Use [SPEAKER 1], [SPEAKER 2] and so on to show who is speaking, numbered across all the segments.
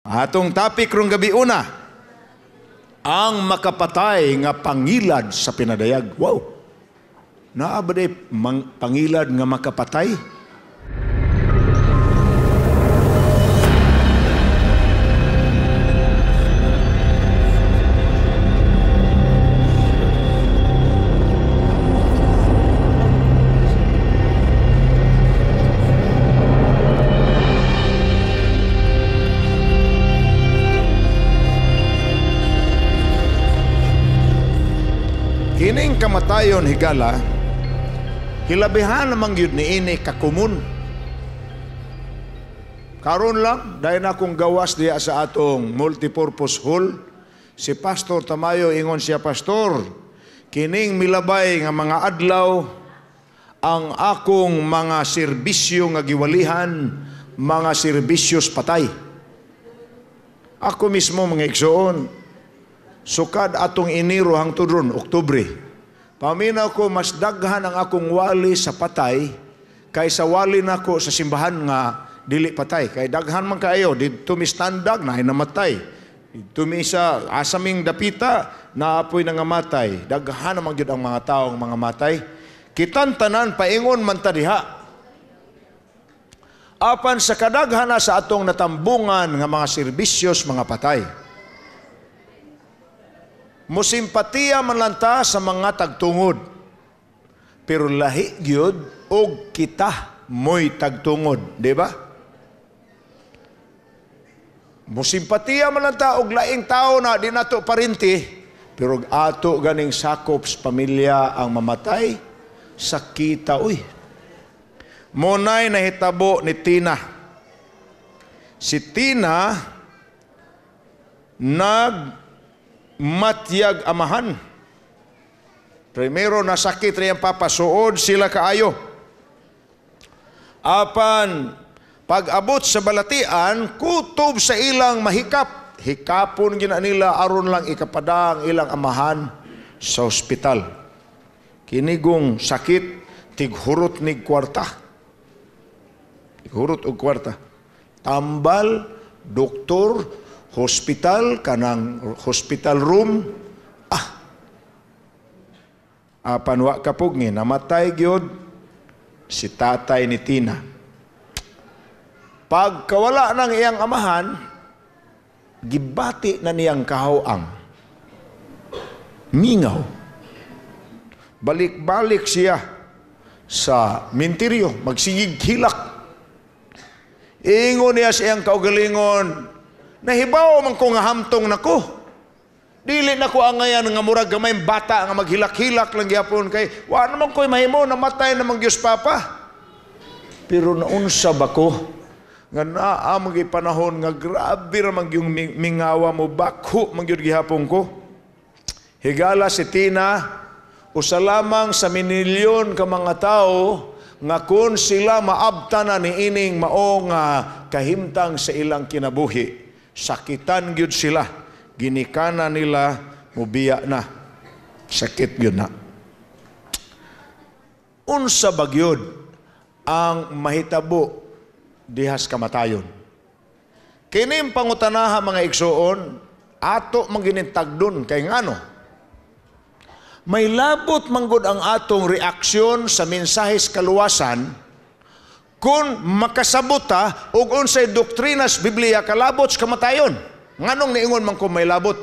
[SPEAKER 1] Atong topic rong gabi una, ang makapatay nga pangilad sa pinadayag. Wow! Naa ba day pangilad nga makapatay? Kining kamatayon higala, hilabihan namang gyud niini kakumun. Karon lang, dahil na akong gawas diya sa atong multipurpose hall, si Pastor Tamayo ingon siya, "Pastor, kining milabay nga mga adlaw ang akong mga serbisyo nga giwalihan, mga serbisyos patay." Ako mismo mga igsoon, sukad atong Enero hangtod ron, Oktubre, paminaw ko mas daghan ang akong wali sa patay kaysa wali nako sa simbahan nga dili patay. Kay daghan man kaayo, didto mi standag na namatay. Didto mi sa asaming dapita naapoy nangamatay. Daghan naman gyud ang mga taong mga matay. Kitan tanan paingon man ta diha. Apan sa kadaghana sa atong natambungan nga mga serbisyos mga patay. Musimpatiya man lang ta sa mga tagtungod. Pero lahi gyud og kita mo'y tagtungod, di ba? Musimpatiya man lang ta og laing tao na di nato parinti, pero ato ganing sakop sa pamilya ang mamatay, sakita uy. Munay nahitabo ni Tina. Si Tina nagmatyag amahan. Primero nasakit riyang papasuod sila kaayo. Apan pag-abot sa balatian, kutob sa ilang mahikap. Hikapon gina nila aron lang ikapada ang ilang amahan sa ospital. Kinigong sakit tighurot nig kwarta. Tighurot og kwarta. Tambal, doktor, hospital, kanang hospital room, apan wa kapugni, namatay gyud si tatay ni Tina. Pagkawala ng iyang amahan, gibati na niyang kahawang. Mingaw. Balik-balik siya sa minteryo, magsigig hilak. Ingon niya sa iyang kaugalingon, "Nahibaw man ko nga hamtong nako. Dili na ko angayan nga murag gamay bata nga maghilak-hilak lang gyapon kay wa naman ko'y mahimo, namatay namang Dios Papa. Pero naunsa ba ko nga naa man gyud panahon nga grabe ra man gyud mingawa mo, bakho man gyud gihapon ko." Higala si Tina, usa lamang sa minilyon ka mga tawo nga kun sila maabta na niining mao nga kahimtang sa ilang kinabuhi, sakitan gyud sila, ginikana nila mubiya na, sakit gyud na. Unsa ba gyud ang mahitabo dihas kamatayon? Kining pangutanaha mga igsoon, ato man ginintagdon kay ngano? May labot manggod ang atong reaksyon sa mensahes kaluwasan kung makasabot ta og unsay doktrinas Biblia kalabot sa kamatayon. Nganong niingon man ko may labot?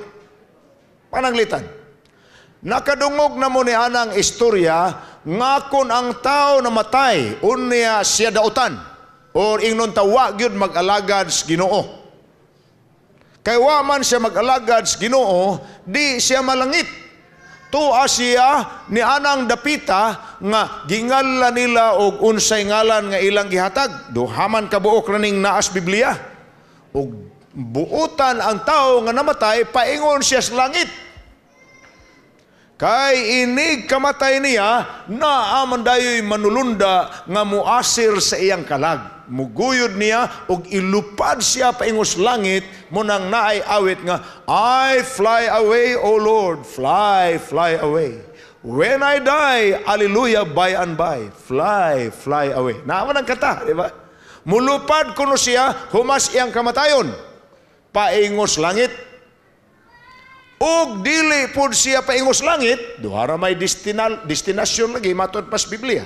[SPEAKER 1] Pananglitan. Nakadungog na mo ni anang istorya nga kung ang tao namatay, unya siya dautan or ingnon ta wa gyud mag-alagad sa Ginoo. Kay wa man siya mag-alagad sa Ginoo, di siya malangit. Tuwa siya ni anang dapita nga gingala nila og unsay ngalan nga ilang gihatag. Duha man ka buok raning naas Biblia. Og buotan ang tao nga namatay, paingon siya sa langit. Kay inig kamatay niya, naa man dayoy manulunda nga muasir sa iyang kalag. Muguyod niya og ilupad siya paingos langit, munang naay awit nga, "I fly away, O Lord, fly, fly away. When I die, alleluia, by and by, fly, fly away." Naa man ang kata, di ba? Mulupad kuno siya, humas iyang kamatayon. paingos langit. Og dili pud siya paingos langit, duha ra may destinasyon lagi matud pas Biblia.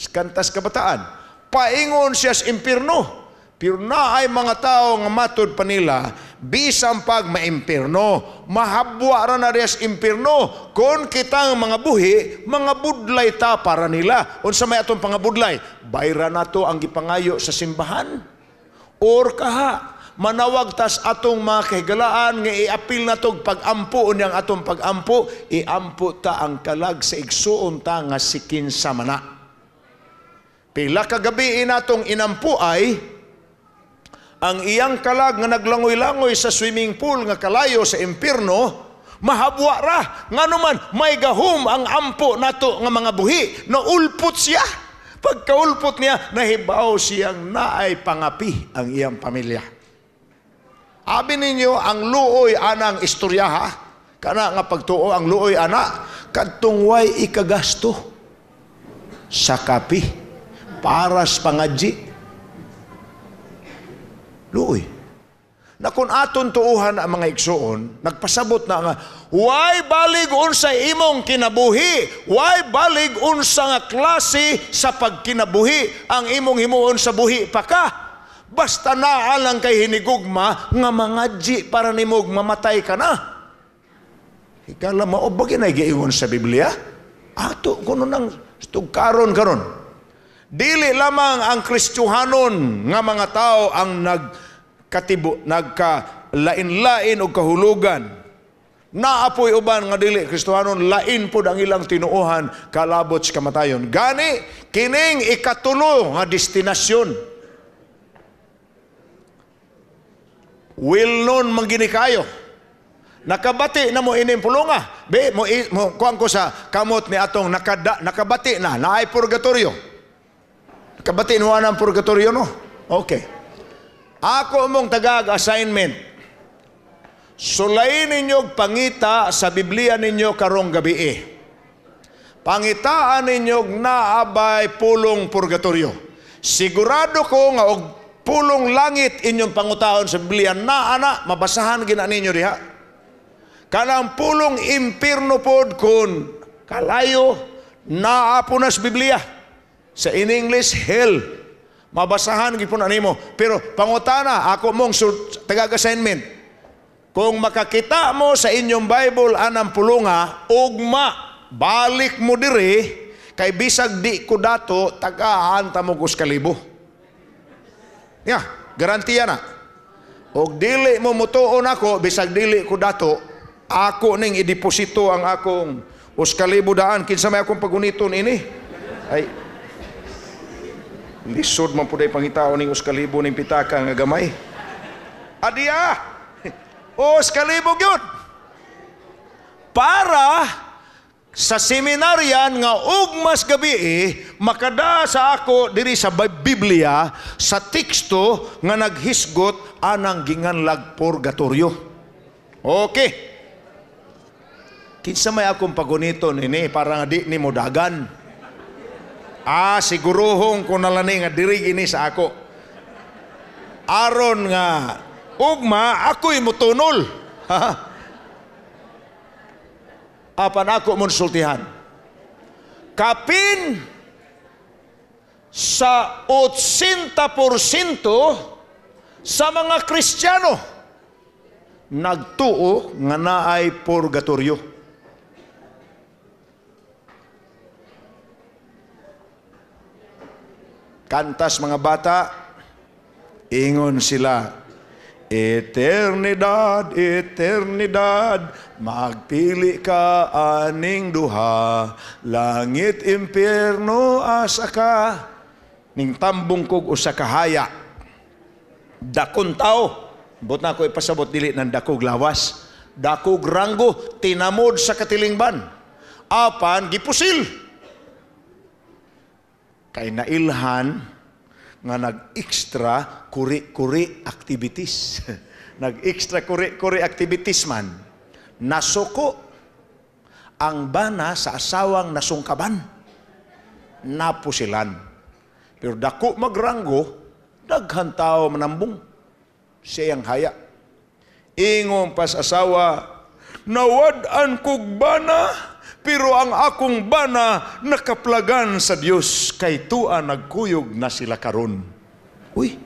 [SPEAKER 1] Kantas kabataan. Paingon siya sa impierno. Pero naay mga tao nga matud pa nila, bisan pag maimpierno, mahabwa ra na sa impierno, kung kitang mga buhi, mga budlay ta para nila. Unsa may atong pangabudlay? Bayra nato ang gipangayo sa simbahan. Or kaha, manawag tas atong mga kahigalaan nga iapil natog pag-ampo unyang atong pag-ampo, iampo ta ang kalag sa igsuon ta nga si kinsa mana. Pila ka gabi natong inampo ay ang iyang kalag nga naglangoy-langoy sa swimming pool nga kalayo sa impierno, mahabwa ra. Ngano man, may gahom ang ampo nato nga mga buhi. Naulpot siya. Pagkaulpot niya, nahibaw siyang naay pangapi ang iyang pamilya. Abi ninyo, ang luoy anang istorya ha? Kana nga pagtuo, ang luoy ana, kadtong way ikagasto sa kapi para sa pangadji. Luoy. Na kung aton tuuhan ang mga igsuon, nagpasabot na nga, why balig unsa imong kinabuhi? Why balig unsa nga klase sa pagkinabuhi ang imong himuon sa buhi pa ka? Basta naa lang kay hinigugma nga mangadji para nimog mamatay ka na. Higala mao ba ginay giingon sa Biblia? Ato kuno nang tugkaron karon. Dili lamang ang Kristohanon nga mga tao ang nagkatibo, nagkalain-lain og kahulugan. Naapoy uban nga dili Kristohanon, lain pod ang ilang tinuohan kalabot sa kamatayon. Gani kining ikatulo nga destinasyon. Well known man gini kayo. Nakabati na mo ining pulunga. Be mo, mo kuan ko sa kamot ni atong nakabati na naay purgatorio. Nakabati mo ang purgatorio no? Okay. Ako mong tagag assignment. Sulayin ninyo pangita sa Biblia ninyo karong gabi. Pangitaan ninyo naabay pulong purgatorio. Sigurado ko nga og pulong langit inyong pangutaon sa Biblia na ana mabasahan gina ninyo diha. Kanang pulong impierno pod kun kalayo naa po na sa Biblia. Sa in English, hell. Mabasahan gyud po na nimo. Pero pangutana ako mong tagag assignment. Kung makakita mo sa inyong Bible anang pulunga, ugma balik mo diri kay bisag di ko dato tagaan ta mo kalibo. Ya, garantiya na. Og dili mo mutuon ako, bisag dili ko dato, ako ning ideposito ang akong 1,000 daan. Kinsa may akong paguniton ini? Ay, lisod man puday pangitaon ning 1,000 ning pitaka nga gamay. Adiya! 1,000 gyud. Para sa seminaryan nga ugmas gabi makada sa ako diri sa Biblia sa teksto nga naghisgot anang ginganlag purgatorio. Okay. Kinsa may akong paguniton ini para nga di nimo dagan. Ah, siguruhong ko na lang nga diri gini sa ako. Aron nga ugma ako'y mutunol. Apan ako monsultihan. Kapin sa 80% sa mga Kristiyano nagtuo nga naay purgatorio. Kantas mga bata, ingon sila, eternidad, eternidad, magpili ka aning duha, langit, impierno, asa ka. Ning tambong kog usa ka haya, dakong tao, but na ako ipasabot dili ng dakog lawas, dakog ranggo, tinamod sa katilingban, apan gipusil. Kay nailhan nga nag-extra kuri-kuri activities. Nag-extra kuri-kuri activities man. Nasuko ang bana sa asawang nasungkaban. Napusilan. Pero dako magranggo, daghan tao manambong. Siyang haya. Ingon pas asawa, "Nawad-an kog bana, pero ang akong bana nakaplagan sa Dios, kay tua nagkuyog na sila karon." Uy,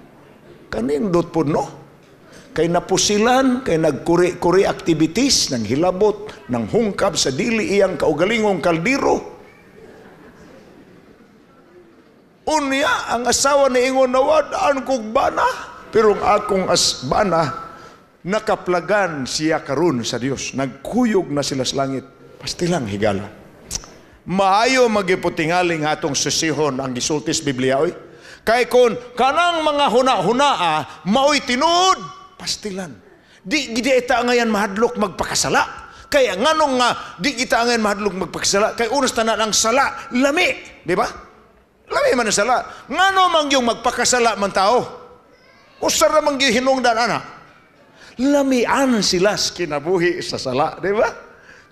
[SPEAKER 1] kanindot po, no? Kay napusilan, kay nagkuri-kuri activities, nang hilabot, nang hungkab sa dili iyang kaugalingong kaldero. Unya, ang asawa ni ingon, "Nawad-an kog bana, pero ang akong bana nakaplagan siya karon sa Dios. Nagkuyog na sila sa langit." Pastilang, higala. Maayo magiputingaling atong susihon ang gisultis Biblia oy. Kay kon kanang mga huna-hunaa maoy tinuod, pastilan. Di gid ita ngayan mahadlok magpakasala. Kaya nganong nga di kita ngayan mahadlok magpakasala? Kay unas tanan ang sala lami, di ba? Lami man ang sala. Ngano man yung magpakasala man tao? Usar ra man gyud hinungdan ana. Lamian sila sa kinabuhi sa sala, di ba?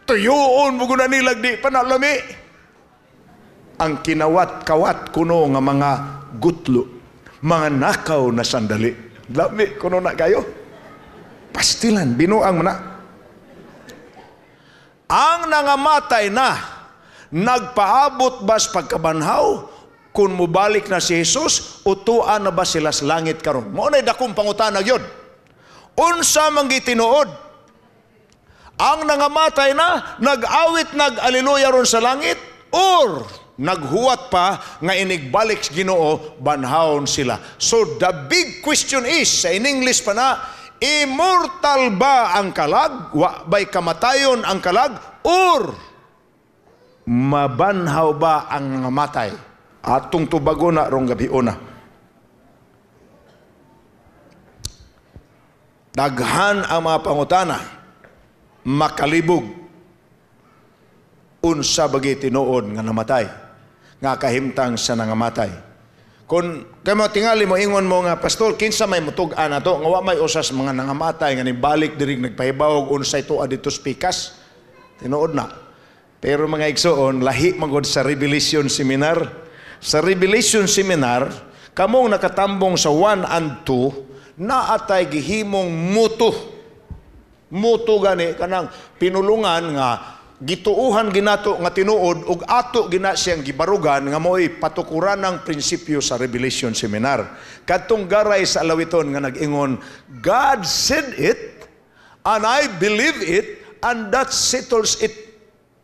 [SPEAKER 1] Tuyuon mo guna nilag di pa na lami. Ang kinawat-kawat kuno nga mga gutlo, mga nakaw na sandali. Lami kuno na kayo. Pastilan, binuang mo na. Ang nangamatay na, nagpaabot bas pagkabanhaw, kung mubalik na si Jesus, utuan na ba sila sa langit karon? Mao na'y dakong pangutana gyud. Unsa man gitinuod? Ang nangamatay na, nag-awit nag-aliluya ron sa langit, or naghuwat pa nga inigbalik sa Ginoo, banhawon sila? So the big question is, sa in English pa na, immortal ba ang kalag? Wa ba'y kamatayon ang kalag? Or mabanhaw ba ang nangamatay? Atong tubago na rong gabi una. Daghan ang mga pangutana, makalibog unsa bagi tinuod nga namatay, nga kahimtang sa nangamatay. Kung kamo tingali mo ingon mo nga, "Pastor, kinsa may mutug-an ato nga wa may usas mga nangamatay nga nibalik diri nagpahibawog unsay tuad dito pikas?" Tinuod na. Pero mga igsoon, lahi man gud sa Revelation Seminar. Sa Revelation Seminar, kamong nakatambong sa 1 and 2, naatay gihimong muto. Muto gani kanang pinulungan nga gituuhan ginato nga tinuod ug ato gina siyang gibarugan nga mo'y patukuran ng prinsipyo sa Revelation Seminar. Kadtong garay sa alawiton nga nag-ingon, "God said it and I believe it and that settles it."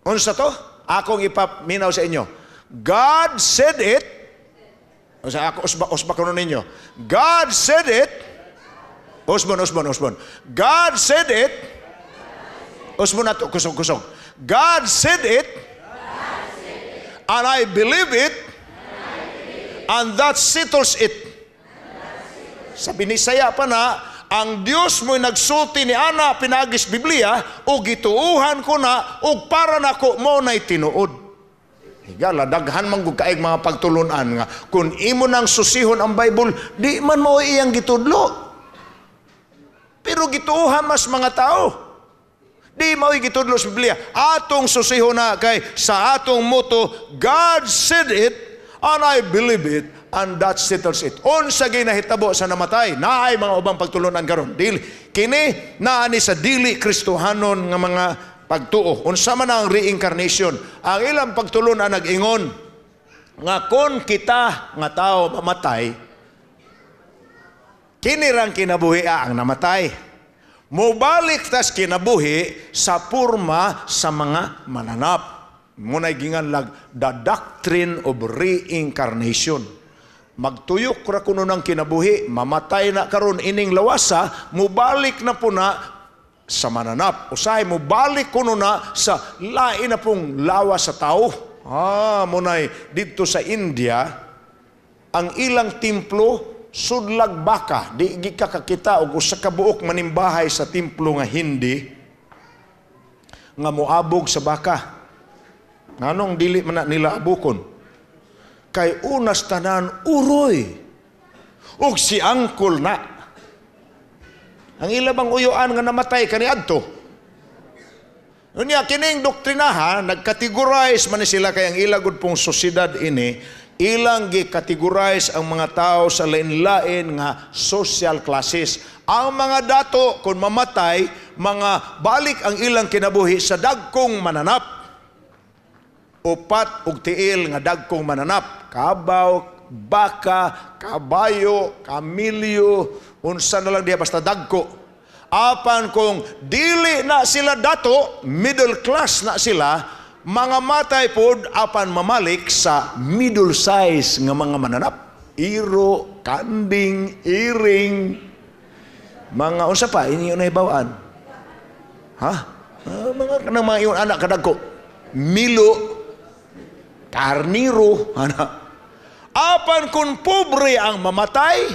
[SPEAKER 1] Unsa to? Akong ipaminaw sa inyo. God said it. Unsa ako usba usba kuno ninyo. God said it. Usbon, usbon, usbon. God said it. Usbon nato, kusog, kusog. God said it, and I believe it, and that settles it. Sa Binisaya pa na, ang Dios mo'y nagsulti ni ana pinagis Biblia, o gituuhan ko na, o para nako mo na'y tinuod. Higala, daghan man gud kaayg mga pagtulunan nga kung imo nang susihon ang Bible, di man mo iyang gitudlo. Pero gituohan mas mga tao. Di mao'y gitudlo sa Biblia. Atong susihon na kay sa atong motto, "God said it, and I believe it, and that settles it." Unsa ginahitabo sa namatay, naay mga ubang pagtulunan karon. Dili kini naani sa dili Kristohanon nga mga pagtuo. Unsa man ang reincarnation? Ang ilang pagtulunan nag-ingon nga kon kita nga tao mamatay, kini rang kinabuhi ang namatay. Mobalik tas kinabuhi sa purma sa mga mananap. Muna'y ginganlag the doctrine of reincarnation. Magtuyok ra kuno ng kinabuhi, mamatay na karon ining lawasa, mobalik na po na sa mananap. Usahay mobalik kuno na sa lain na pong lawas sa tao. Muna'y dito sa India, ang ilang templo sudlag baka, di gi ka kakita og usa ka buok manimbahay sa templo nga Hindi nga moabog sa baka. Nganong dili man na nila abukon? Kay unas tanan uroy. Ug si angkol na. Ang ila bang uyuan nga namatay kaniadto. Unya kining doktrinaha nagkategorize man ni sila kay ang ila gud pong sosyedad ini. Ilang gi-categorize ang mga tao sa lain-lain nga social classes. Ang mga dato kung mamatay, mga balik ang ilang kinabuhi sa dagkong mananap. Upat og tiil nga dagkong mananap, kabaw, baka, kabayo, kamilyo, unsa na lang diha basta dagko. Apan kung dili na sila dato, middle class na sila, mga matay pod apan mamalik sa middle size nga mga mananap. Iro, kanding, iring, mga unsa pa inyo na hibaw-an? Ha? Mga kanang mga ingon anak kadagko. Milo, karniro, ana. Apan kung pobre ang mamatay,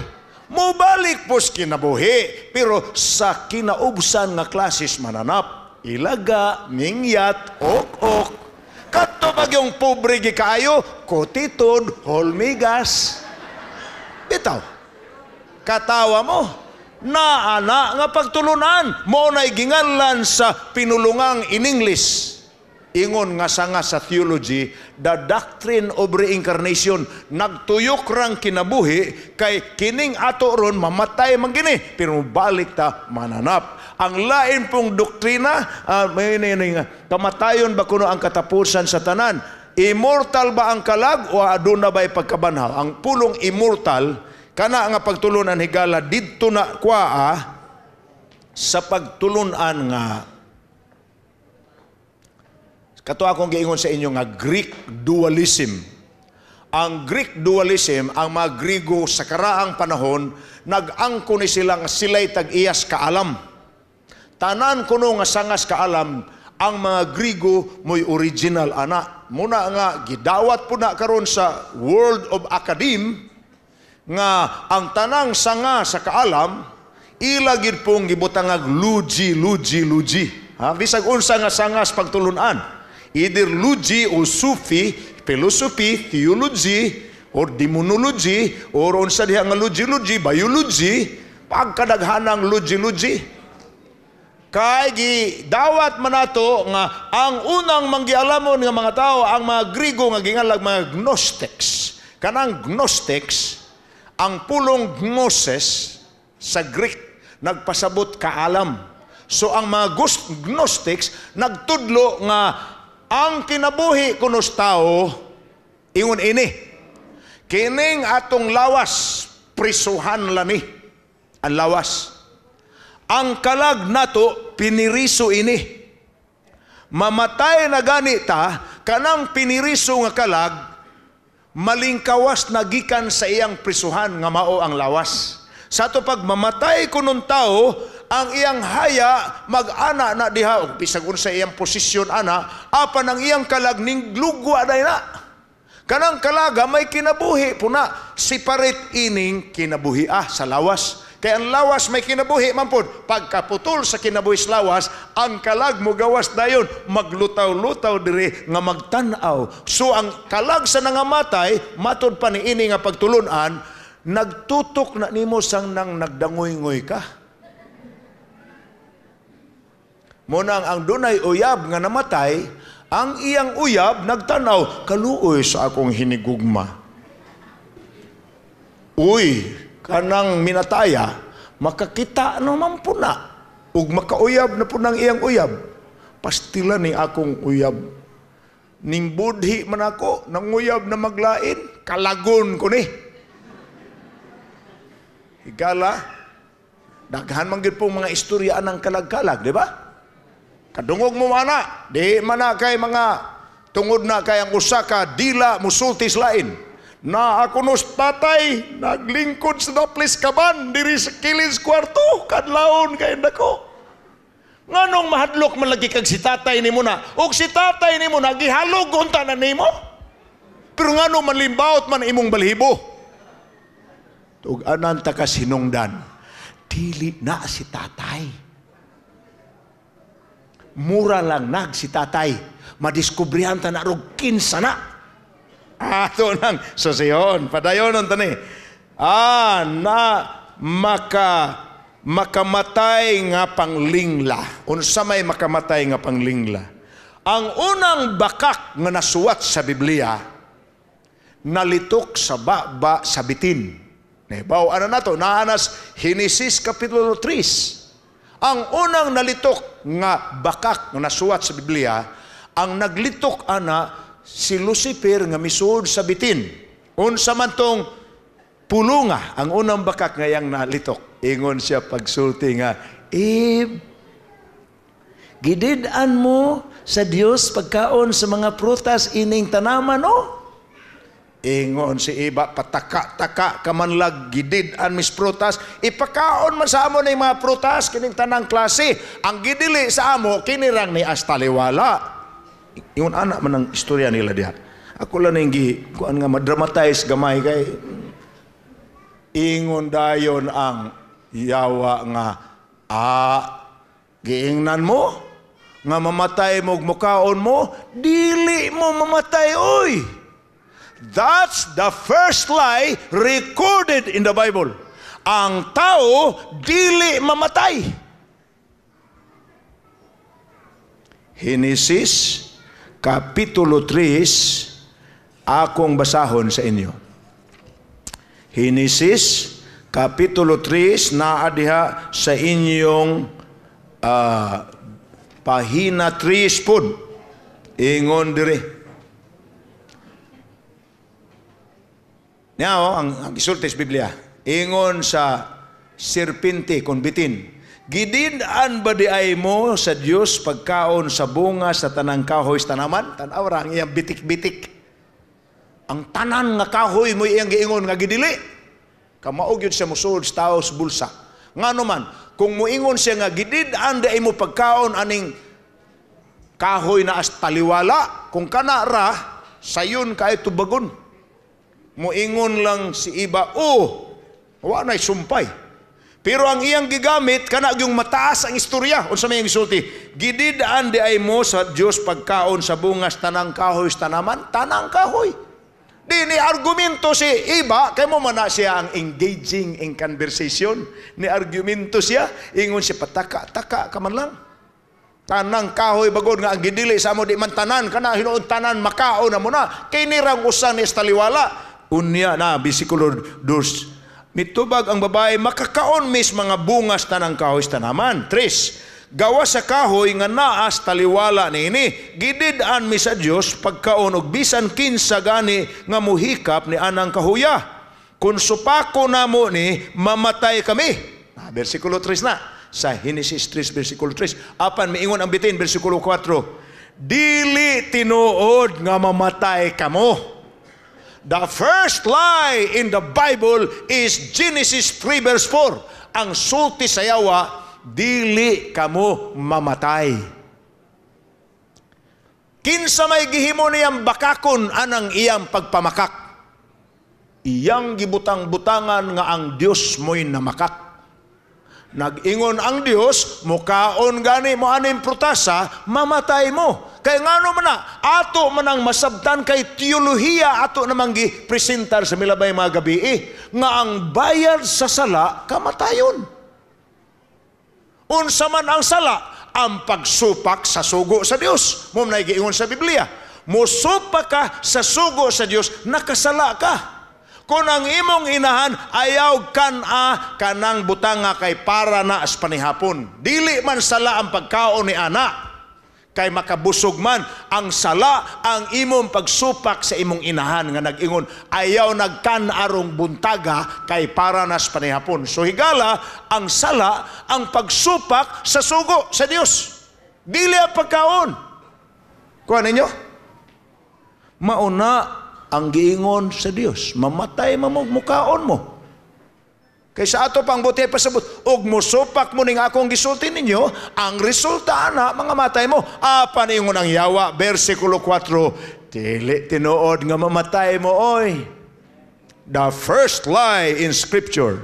[SPEAKER 1] mobalik pos kinabuhi, pero sa kinaubsan nga klases mananap, ilaga, mingyat, ok-ok. Kadto pag yung pobre gikaayo, kotitod, holmigas. Bitaw. Katawa mo. Naana nga pagtulunan, mo na'y ginganlan sa pinulungang in English. Ingon nga sanga sa theology, the doctrine of reincarnation, nagtuyok rang kinabuhi, kay kining ato ron mamatay man gini, pero balik ta mananap. Ang lain pong doktrina, may ni, nga, kamatayon ba kuno ang katapusan sa tanan? Immortal ba ang kalag o aduna ba'y pagkabanhaw? Ang pulong immortal, kana nga pagtulunan, higala, didto na kwaa sa pagtulunan nga kato akong giingon sa inyo nga Greek dualism. Ang Greek dualism, ang mga Grigo sa karaang panahon, nag-angko ni sila nga sila'y tag-iyas kaalam. Tanan kuno nga sangas kaalam, ang mga Grigo mo'y original ana. Muna nga gidawat po na karon sa world of academe nga ang tanang sanga sa kaalam ila gid pong gibutangag lugi, lugi, lugi. Ha? Bisag unsa nga sangas pagtulunan. Either lugi o sufi, philosophy, theology, or demonology, or unsa diha nga lugi, lugi, biology, pagkadaghanang lugi, lugi. Kay gidawat man nato nga ang unang manggialamon nga mga tao, ang mga Grigo nga gingalag mga Gnostics. Kanang Gnostics, ang pulong gnosis sa Greek nagpasabot kaalam. So ang mga Gnostics nagtudlo nga ang kinabuhi kunos tao ingon ini. Kining atong lawas prisuhan lani ang lawas. Ang kalag nato piniriso ini. Mamatay na gani ta kanang piniriso nga kalag malingkawas na gikan sa iyang prisuhan nga mao ang lawas. Sa ato pag mamatay kunon tao, ang iyang haya mag-ana na diha og bisag unsa iyang posisyon ana, apan ang iyang kalag ning lugwa day na. Kanang kalaga may kinabuhi puna, separate ining kinabuhi sa lawas. Kay ang lawas may kinabuhi man pud. Pagkaputol sa kinabuhi sa lawas, ang kalag mo gawas dayon, maglutaw-lutaw diri nga magtan-aw. So ang kalag sa nangamatay, matud pa ni ini nga pagtulunan, nagtutok na nimo sang nang nagdangoy-ngoy ka. Munang ang dunay uyab nga namatay, ang iyang uyab nagtanaw, kaluoy sa akong hinigugma. Uy, kanang minataya, makakita naman po na, ug makauyab na po ng iyang uyab. Pastila ni akong uyab. Ning budhi man ako, nanguyab na maglain, kalagon ko ni. Higala, daghan man gyud pong mga istorya ng kalag-kalag, di ba? Kadungog mo mana, di man na kay mga tungod na kay ang usa ka dila musultis lain. Na ako nos tatay, naglingkod sa daplis kaban, diri sa kilid kwarto, kadlawon kay dako. Nganong mahadlok man lagi kag si tatay nimo na, og si tatay nimo na gihalog unta na nimo? Pero nganong manlimbaot man imong balhibo? Tug anan ta ka sinungdan, dili na si tatay. Mura lang nag si tatay. Madiskubrihan ta na rog kinsa na. Ato nang susiyon. Padayon tani. Na makamatay nga panglingla. Unsa may makamatay nga panglingla? Ang unang bakak nga nasuwat sa Biblia, Nalitok sa baba sa bitin. Nahibaw ana nato, naanas Henesis Kapitulo 3. Ang unang nalitok nga bakak nga nasuwat sa Biblia, ang naglitok ana si Lucifer nga misuod sa bitin. Unsa man tong pulunga, ang unang bakak nga iyang nalitok. Ingon siya pagsulti nga, "Eve, gidid-an mo sa Dios pagkaon sa mga prutas ining tanaman, no?" Ingon si Eva, "Pataka-taka ka man lag, gidid-an mis prutas. Ipakaon man sa amo ning mga prutas, kining tanang klase. Ang gidili sa amo, kinirang ni astaliwala." Ingon ana man ang istorya nila diha. Ako lang ning gi, kuan nga madramatize gamay kay ingon dayon ang yawa nga, "Giingnan mo nga mamatay mo mukaon mo, dili mo mamatay oy." That's the first lie recorded in the Bible. Ang tao dili mamatay. Henesis Kapitulo 3, akong basahon sa inyo. Henesis Kapitulo 3, naa diha sa inyong pahina 3 pud. Ingon diri. Now, ang gisulti sa Biblia, ingon sa serpente kon bitin, "Gidid-an ba di ay mo sa Dios pagkaon sa bunga sa tanang kahoy sa tanaman?" Tan-aw ra ang iyang bitik-bitik. Ang tanan nga kahoy mo iyang giingon nga gidili. Kamaog yun siya musuod sa tao sa bulsa. Ngano man, kung muingon siya nga gidid-an di ay mo pagkaon aning kahoy na as taliwala, kung kana ra, sayon kay tubagon. Muingon lang si Iba, "Oh, wa na'y sumpay." Pero ang iyang gigamit, kana yung mataas ang istorya. Unsa may gisulti? "Gidid-an di ay mo sa Dios pagkaon sa bungas tanang kahoy sa tanaman," tanang kahoy. Di ni argumento si Iba, kay mo man na siya ang engaging in conversation. Ni argumento siya, ingon siya, "Pataka-taka ka man lang. Tanang kahoy bagod nga ang gidili sa amo di man tanan, kana hinuon tanan makaon na mo na. Kay nirang usa ni taliwala." Unya na, bersikulo 2. Mitubag ang babae, "Makakaon mis mga bungas tanang kahoy sa tanaman." 3. "Gawa sa kahoy nga naas taliwala niini, gidid-an mi sa Dios pagkaon og bisan kinsa gani nga muhikap ni anang kahuya. Kung supako namo ni, mamatay kami." Bersikulo 3 na. Sa Henesis 3, bersikulo 3. Apan miingon ang bitin, bersikulo 4. "Dili tinuod nga mamatay kamo." The first lie in the Bible is Genesis 3 verse 4. Ang sulti sa yawa, "Dili kamo mamatay." Kinsa may gihimo niyang bakakon anang iyang pagpamakak? Iyang gibutang-butangan nga ang Dios mo'y namakak. Nag-ingon ang Dios, "Mukaon gani mo aning prutasa, mamatay mo." Kay ngano man na, ato man ang masabtan kay teolohiya ato namang gipresentar sa milabay mga gabi, nga ang bayad sa sala, kamatayon. Unsa man ang sala? Ang pagsupak sa sugo sa Dios. Mo man giingon sa Biblia, musupak ka sa sugo sa Dios, nakasala ka. Kung ang imong inahan, ayaw kan-a kanang butanga kay para na as panihapon. Dili man sala ang pagkaon ni ana, kay makabusog man. Ang sala, ang imong pagsupak sa imong inahan nga nag-ingon, "Ayaw nagkan-arong buntaga kay para nas panihapon." So higala, ang sala, ang pagsupak sa sugo sa Dios. Dili ang pagkaon. Kuha ninyo? Mauna ang giingon sa Dios, "Mamatay mamog mukaon mo." Kaysa ato pang buti pasabot, og musupak mo ning akong gisulti ninyo, ang resulta na mga matay mo. Apan ingon ang yawa, bersikulo 4, "Dili tinuod nga mamatay mo oy." The first lie in Scripture.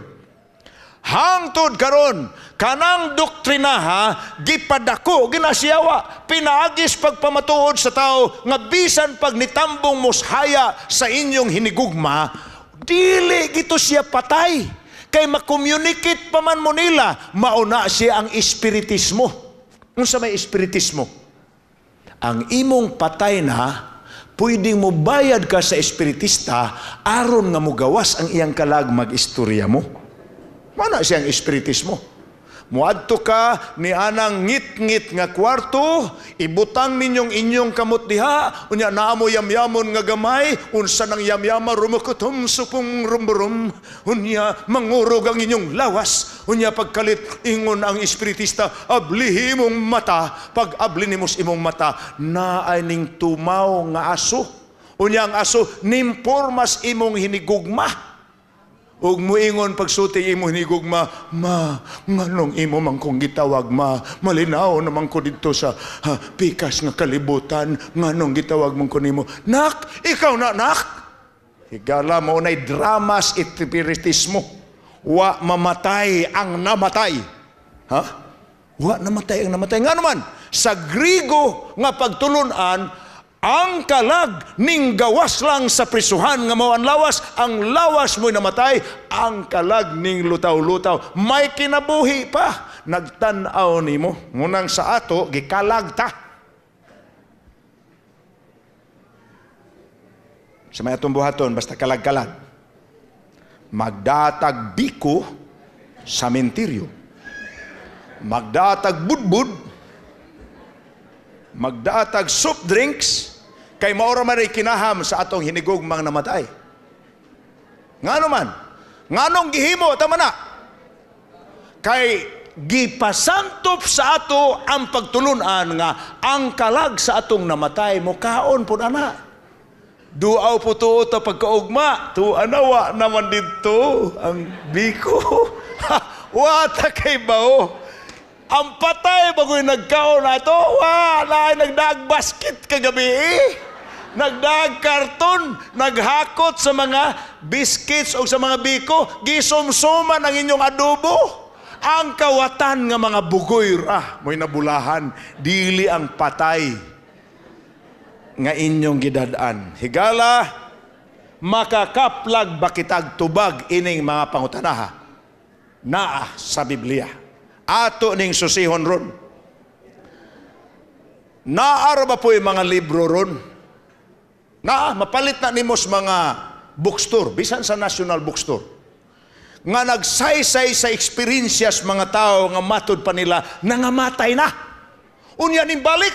[SPEAKER 1] Hangtod karon, kanang doktrinaha gipadako ginasiyawa, pinaagis pagpamatuod sa tao nga bisan pag nitambong moshaya sa inyong hinigugma, dili gito siya patay. Kay makommunicate pa man mo nila, mauna siya ang espiritismo. Unsa may espiritismo? Ang imong patay na, Pwedeng mo bayad ka sa espiritista aron nga mugawas ang iyang kalag, mag-istorya mo. Mana siyang espiritismo. Muadto ka ni anang ngit-ngit nga kwarto, ibutang ninyong inyong kamot diha, unya naa mo yamyamon nga gamay, unsa nang yamyama, rumukutom supong rumburum, unya mangurog ang inyong lawas, unya pagkalit ingon ang espiritista, ablihi imong mata, pag abli nimos imong mata, naay ning tumaw nga aso, unya ang aso nimpormas imong hinigugma. Ug muingon pagsulti imo hinigugma, "Ma, nganong imo man kong gitawag, ma? Malinaw naman ko didto sa pikas nga kalibutan, nganong gitawag man ko nimo? Nak, ikaw na, nak." Higala, mo nay dramas espiritismo. Wa mamatay ang namatay. Ha? Wa namatay ang namatay. Nga naman, sa Grigo nga pagtulunan, ang kalag ning gawas lang sa prisuhan nga mao ang lawas mo'y namatay, ang kalag ning lutaw-lutaw, may kinabuhi pa, nagtan-aw nimo. Ngunang sa ato, gikalag ta. Sa may atong buhaton, basta kalag-kalag. Magdatag biko sa mentiryo. Magdatag budbud. Magdatag soft drinks. Kay maura man ay kinaham sa atong hinigugmang namatay. Ngano man? Nganong gihimo? Tama na. Kay gipasantop sa ato ang pagtulunan nga ang kalag sa atong namatay mukaon pud ana. Duaw po tuo ta pagkaugma. Tuanawa naman dito ang biko. Wa ta kay bao. Ang patay bagoy nagkaon ato, wa na nagdaag basket kagabi eh. Nagdaag karton, naghakot sa mga biscuits o sa mga biko, gisumsuman ang inyong adobo. Ang kawatan nga mga bugoy ra mo'y nabulahan, dili ang patay nga inyong gidad-an. Higala, makakaplag bakitag tubag ining mga pangutanaha naa sa Biblia. Ato ning susihon ron. Naara ba po yung mga libro ron? Naa, mapalit na nimos mga bookstore, bisan sa National Bookstore, nga nagsaysay sa eksperensyas mga tao nga matud pa nila nangamatay na. Unya ning balik.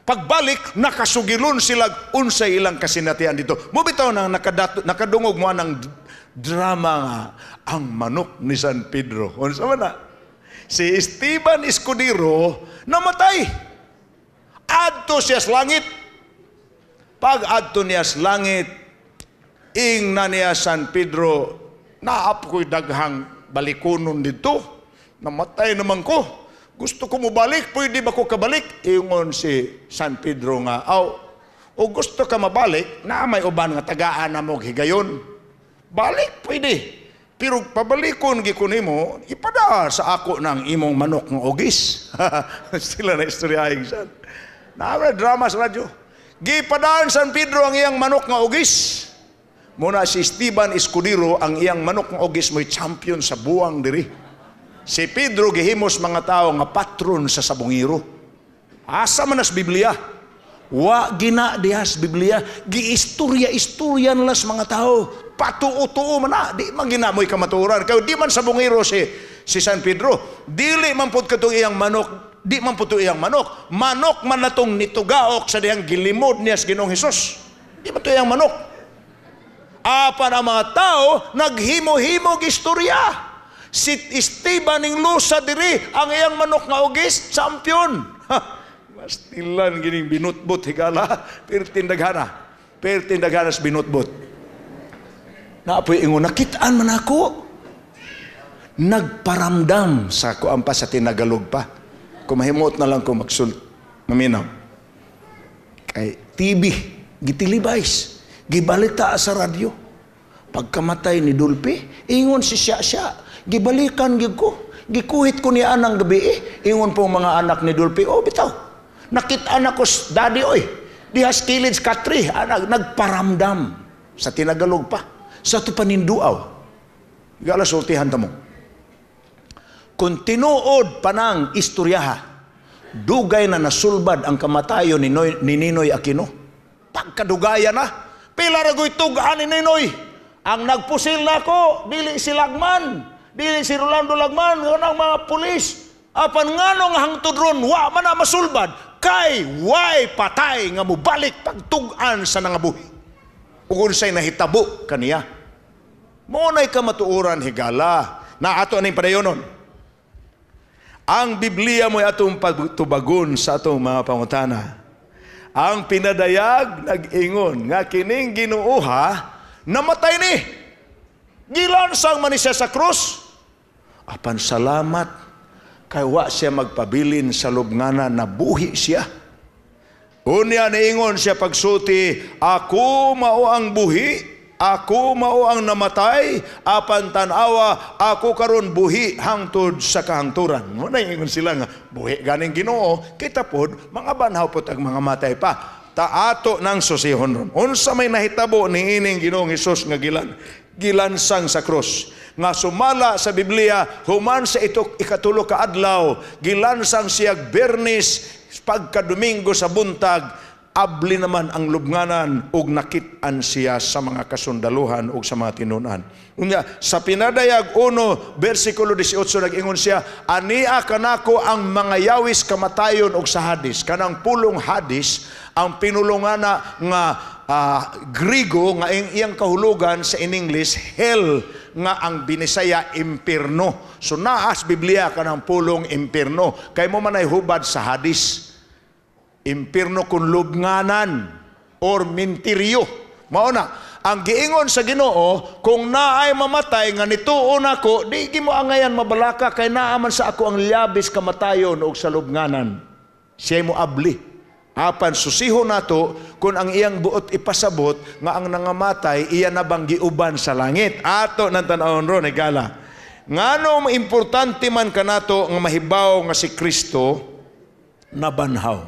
[SPEAKER 1] Pagbalik, nakasugilon sila unsay ilang kasinatian dito. Mubitaw nang nakadungog mo ang drama nga ang manok ni San Pedro. Unsa man na? Si Esteban Escudero namatay. Adto siya sa langit. Pag adto niya sa langit, ing na niya San Pedro, naap ko'y daghang balikonon dito. Namatay naman ko. Gusto ko mobalik, pwede ba ko kabalik? Ingon si San Pedro nga, aw, o gusto ka mabalik, na may uban nga tagaan na mo higayon. Balik, pwede. Pero pabalikon gi ko nimo, ipada sa ako ng imong manok ng ogis. Sila na istoryahing san. Naara drama sa radyo. Gipadaan San Pedro ang iyang manok nga ogis. Muna si Esteban Escudero ang iyang manok nga ogis mo'y champion sa buwang diri. Si Pedro gihimos mga tao nga patron sa sabongero. Asa man as Biblia? Wa gina dihas Biblia. Giistorya-istorya nalas mga tao. Patuo-tuo man na. Di man gina mo'y kamatuoran. Kaya di man sabongero si San Pedro. Dili man pud katong iyang manok. Di man pud iyang manok. Manok man natong nitugaok sa dihang gilimod niya sa Ginoong Hesus. Di man to iyang manok. Apan ang mga tao naghimo-himog istorya. Si Esteban ning lusa diri ang iyang manok nga ugis champion. Mastilan gining binutbut higala, pertindaghana. Pertindaghana sa binutbut. Naapoy ingon, nakitaan man ako. Nagparamdam sa kuan pa sa tinagalog pa. Kumahimot na lang ko magsult. Maminaw. Kay TV, gitilibais, gibalita sa radyo. Pagkamatay ni Dulpi, ingon si siya siya, gibalikan gid ko. Gikuhit ko niya anang gabi eh. Ingon po mga anak ni Dulpi, oh bitaw. Nakita na ko, daddy oy. Dihas kilid katri, anak, nagparamdam sa tinagalog pa. Sa ito paninduaw. Gala sultihan ta mo. Kung tinuod panang istoryaha, dugay na nasulbad ang kamatayon ni Ninoy Aquino. Pagkadugaya na. Pila ra goy tug-an ni Ninoy. Ang nagpusil nako, dili si Lagman, dili si Rolando Lagman, kanang mga pulis. Apan ngano nga hangtod ron wa man na masulbad kay way patay nga mobalik pagtug-an sa nangabuhi. Ug unsay nahitabo kaniya. Mao nay kamatuoran, higala na ato aning padayonon. Ang Biblia mo'y atong pagtubagon sa atong mga pangutana. Ang pinadayag nag-ingon nga kining Ginooha namatay ni. Gilansang man ni siya sa krus. Apan salamat kay wa siya magpabilin sa lubnganan, nabuhi siya. Unya niingon siya pagsulti, "Ako mao ang buhi, ako mao ang namatay, apan tan-awa, ako karon buhi hangtod sa kahangturan." Mo na ingon sila nga buhi ganing Ginoo, kita pod mga banhaw pod ang mga matay pa. Ta ato nang susihon ron. Unsa may nahitabo ni ining Ginoong Hesus nga gilansang sa krus? Nga sumala sa Biblia, human sa ito ikatulo ka adlaw, gilansang siya Biyernes, pagka Domingo sa buntag, abli naman ang lubnganan ug nakit-an siya sa mga kasundaluhan ug sa mga tinunan. Unya, sa Pinadayag 1, versikulo 18, nag-ingon siya, "Ania kanako ang mga yawis kamatayon ug sa Hadis." Kanang pulong Hadis, ang pinulongana nga Grigo nga iyang kahulugan sa in English hell, nga ang Binisaya impierno. So naas Biblia kanang pulong impierno kay mo man ay hubad sa Hadis. Impierno kun lubnganan or mintiryo. Mao na ang giingon sa Ginoo, kung naay mamatay nga nituo nako, di mo angayan mabalaka kay naa man sa ako ang lyabis kamatayon ug sa lubnganan. Siya mo abli. Apan susiho nato kung ang iyang buot ipasabot nga ang nangamatay iya na bang giuban sa langit. Ato nang tan-awon ron, higala. Ngano importante man kanato nga mahibaw nga si Kristo nabanhaw?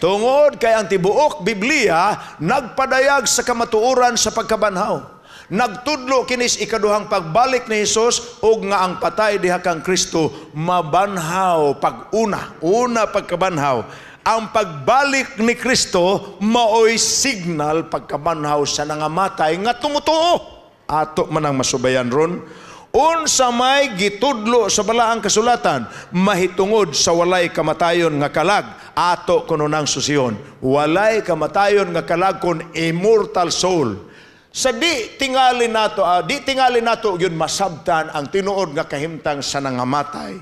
[SPEAKER 1] Tungod kay ang tibuok Biblia nagpadayag sa kamatuoran sa pagkabanhaw. Nagtudlo kinis ikaduhang pagbalik ni Hesus ug nga ang patay diha kang Kristo mabanhaw pag-una, una pagkabanhaw. Ang pagbalik ni Kristo maoy signal pagkabanhaw sa nangamatay nga tumutuo. Ato man ang masubayan ron. Unsa may gitudlo sa balaang kasulatan mahitungod sa walay kamatayon nga kalag, ato kuno nang susiyon. Walay kamatayon nga kalag kon immortal soul. Sa di tingali nato yun masabtan ang tinuod nga kahimtang sa nangamatay.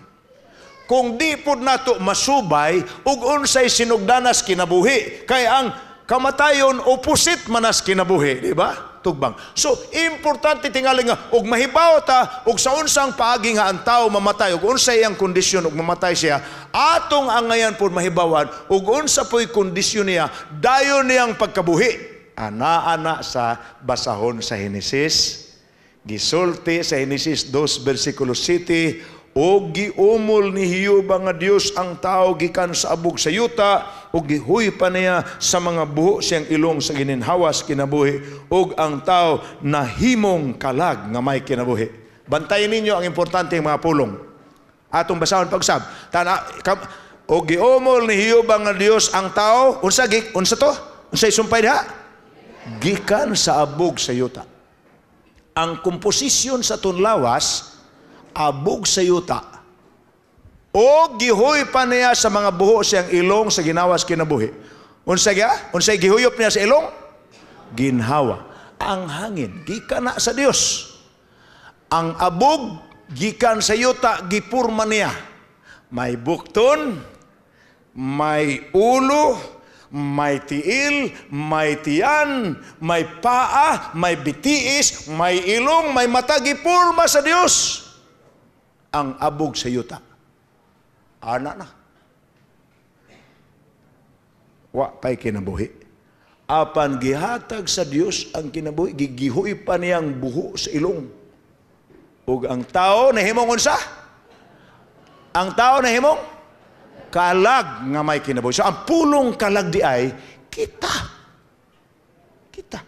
[SPEAKER 1] Kung di pud nato masubay ug unsay sinugdanas kinabuhi, kay ang kamatayon opposite manas kinabuhi, di ba? Tugbang. So importante tingali nga og mahibaw ta og sa unsang paagi nga ang tao mamatay ug unsay iyang kondisyon ug mamatay siya, atong angayan pud mahibawan ug unsa po'y kondisyon niya dayon niyang pagkabuhi. Ana-ana sa basahon sa Henesis, gisulti sa Henesis 2 versikulo 7, "O giumol ni Hiuba nga Dios ang tao gikan sa abog sa yuta, ug gihuy pa niya sa mga buho siyang ilong sa gininhawas kinabuhi, ug ang tao nahimong kalag nga may kinabuhi." Bantayan ninyo ang importante mga pulong. Atong basahon pagsab. Tana kam, "O giumol ni Hiuba nga Dios ang tao," unsa gi unsa to? Unsay sumpay diha? Gikan sa abog sa yuta. Ang komposisyon sa tunlawas abog sa yuta. O gihuy pa niya sa mga buho siyang ilong sa ginawas kinabuhi. Unsa gya? Unsay gihuyop niya sa ilong? Ginhawa. Ang hangin gikan na sa Dios. Ang abog gikan sa yuta gipurma niya. May bukton, may ulo, may tiil, may tiyan, may paa, may bitiis, may ilong, may mata, gipurma sa Dios. Ang abog sa yuta. Ana na. Wa pa'y kinabuhi. Apan gihatag sa Dios ang kinabuhi, gigihuy pa niyang buho sa ilong. Ug ang tao nahimong unsa? Ang tao nahimong kalag nga may kinabuhi. So ang pulong kalag di ay kita. Kita.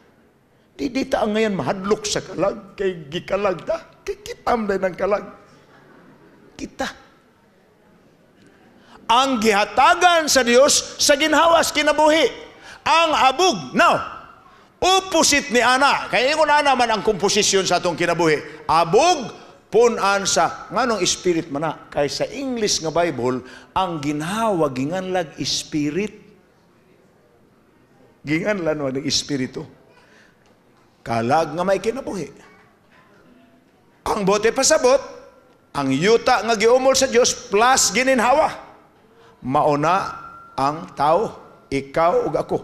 [SPEAKER 1] Di ta ang ngayon mahadlok sa kalag kay gikalag ta. Kikitam din ang kalag. Kita. Ang gihatagan sa Dios sa ginhawas kinabuhi. Ang abog. Now, opposite ni ana. Kaya ingon ana man ang komposisyon sa atong kinabuhi. Abog, punan sa, nganong spirit man na? Kay sa English nga Bible, ang ginhawa ginganlag spirit. Ginganlan wa ng espiritu. Kalag nga may kinabuhi. Ang bote pasabot, ang yuta nga giumol sa Dios plus gininhawa. Mauna ang tao, ikaw ug ako.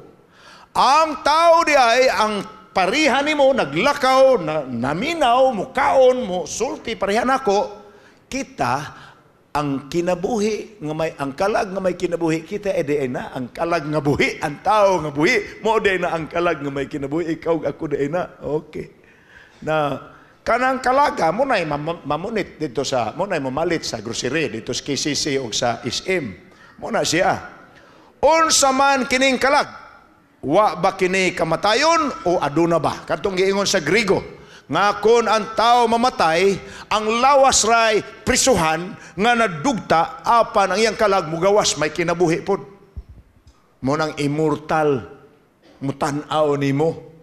[SPEAKER 1] Ang tao di ay ang pariha nimo naglakaw, na, naminaw, mukaon, mo sulti pareha nako. Kita ang kinabuhi nga may, ang kalag nga may kinabuhi, kita e di na ang kalag nga buhi, ang tao nga buhi mo di na ang kalag nga may kinabuhi, ikaw ako di na. Okay na kanang kalaga mo na mamunit dito sa mo na mamalit sa grocery dito sa KCC o sa SM mo na siya. Unsa man kining kalag? Wa ba kini kamatayon o aduna ba? Katong giingon sa Grigo nga kon ang tao mamatay, ang lawas ray prisuhan nga nadugta, apan ang iyang kalag mugawas, may kinabuhi pod. Mo nang immortal, mutan-aw nimo.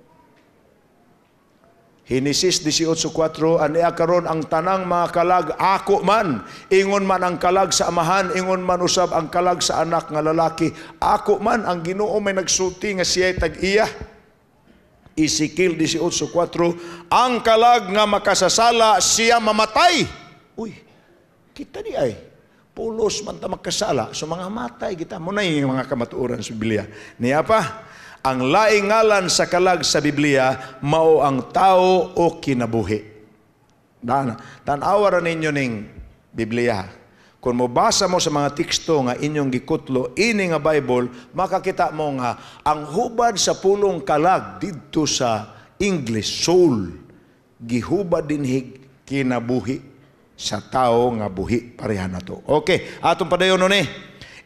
[SPEAKER 1] Henesis 18:4, ania karon ang tanang mga kalag ako man, ingon man ang kalag sa amahan, ingon man usab ang kalag sa anak nga lalaki, ako man ang Ginoo may nagsulti nga siya'y tag-iya. Ezekiel 18:4, ang kalag nga makasasala siya mamatay. Uy, kita di ay pulos man ta makasala, so mga matay kita. Mo na yung mga kamatuoran sa Biblia. Niya pa, ang laing ngalan sa kalag sa Biblia mao ang tao o kinabuhi. Dana, tan-awa ra ninyo ning Biblia. Kung mobasa mo sa mga teksto nga inyong gikutlo ini nga Bible, makakita mo nga ang hubad sa pulong kalag didto sa English soul, gihubad dinhig kinabuhi sa tao nga buhi pareha na to. Okay, atong padayon nun eh.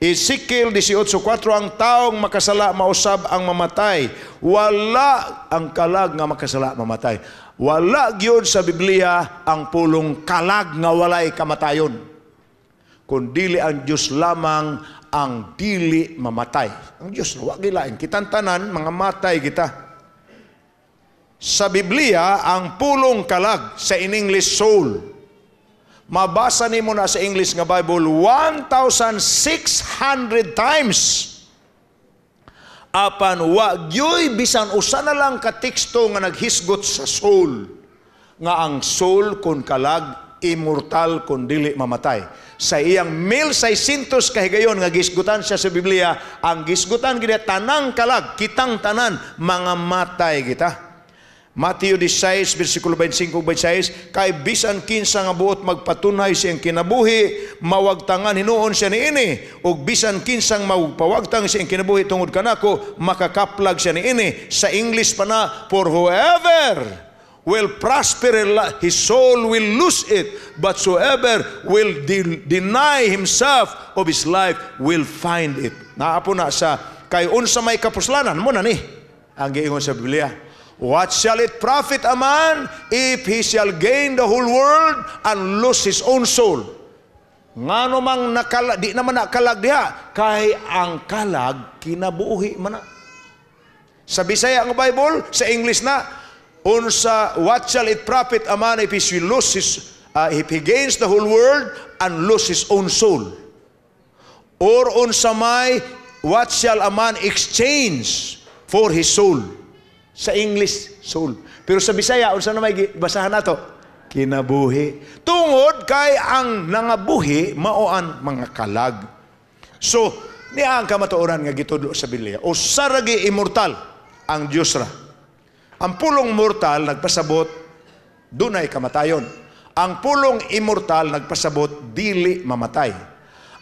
[SPEAKER 1] Ezekiel 18:4, ang taong makasala mausab ang mamatay. Wala ang kalag nga makasala mamatay. Wala gyud sa Biblia ang pulong kalag nga walay kamatayon. Kung dili ang Diyos lamang ang dili mamatay. Ang Diyos, wa gilain. Kitang tanan, mga matay kita. Sa Biblia, ang pulong kalag, sa in English soul, mabasa nimo na sa English nga Bible 1,600 times. Apan wa gyoy bisan usa na lang ka teksto nga naghisgot sa soul. Nga ang soul kun kalag immortal kun dili mamatay. Sa iyang 1600 kahigayon nga gisgutan siya sa Biblia, ang gisgutan gid tanang kalag, kitang tanan mga matay kita. Mateo 16 versikulo 25 ug 26, kay bisan kinsa nga buot magpatunhay siyang kinabuhi, mawagtangan hinuon siya niini, ug bisan kinsang magpawagtang siyang kinabuhi tungod kanako, makakaplag siya niini. Sa English pa na, for whoever will prosper his soul will lose it, but whoever will deny himself of his life will find it. Naapo na sa kay unsa may kapuslanan mo na ni ang giingon sa Biblia. What shall it profit a man if he shall gain the whole world and lose his own soul? Ngano mang nakala, di naman nakalag diha, kay ang kalag kinabuhi man na. Sa Bisaya ang Bible, sa English na, unsa, what shall it profit a man if he shall lose his, if he gains the whole world and lose his own soul? Or unsa may, what shall a man exchange for his soul? Sa English, soul. Pero sa Bisaya, unsa na may basahan nato? Kinabuhi. Tungod kay ang nangabuhi, mao ang mga kalag. So, niya ang kamatuoran nga gitudlo sa Biblia. Usa ra gyud immortal ang Dios ra. Ang pulong mortal nagpasabot dunay kamatayon. Ang pulong immortal nagpasabot dili mamatay.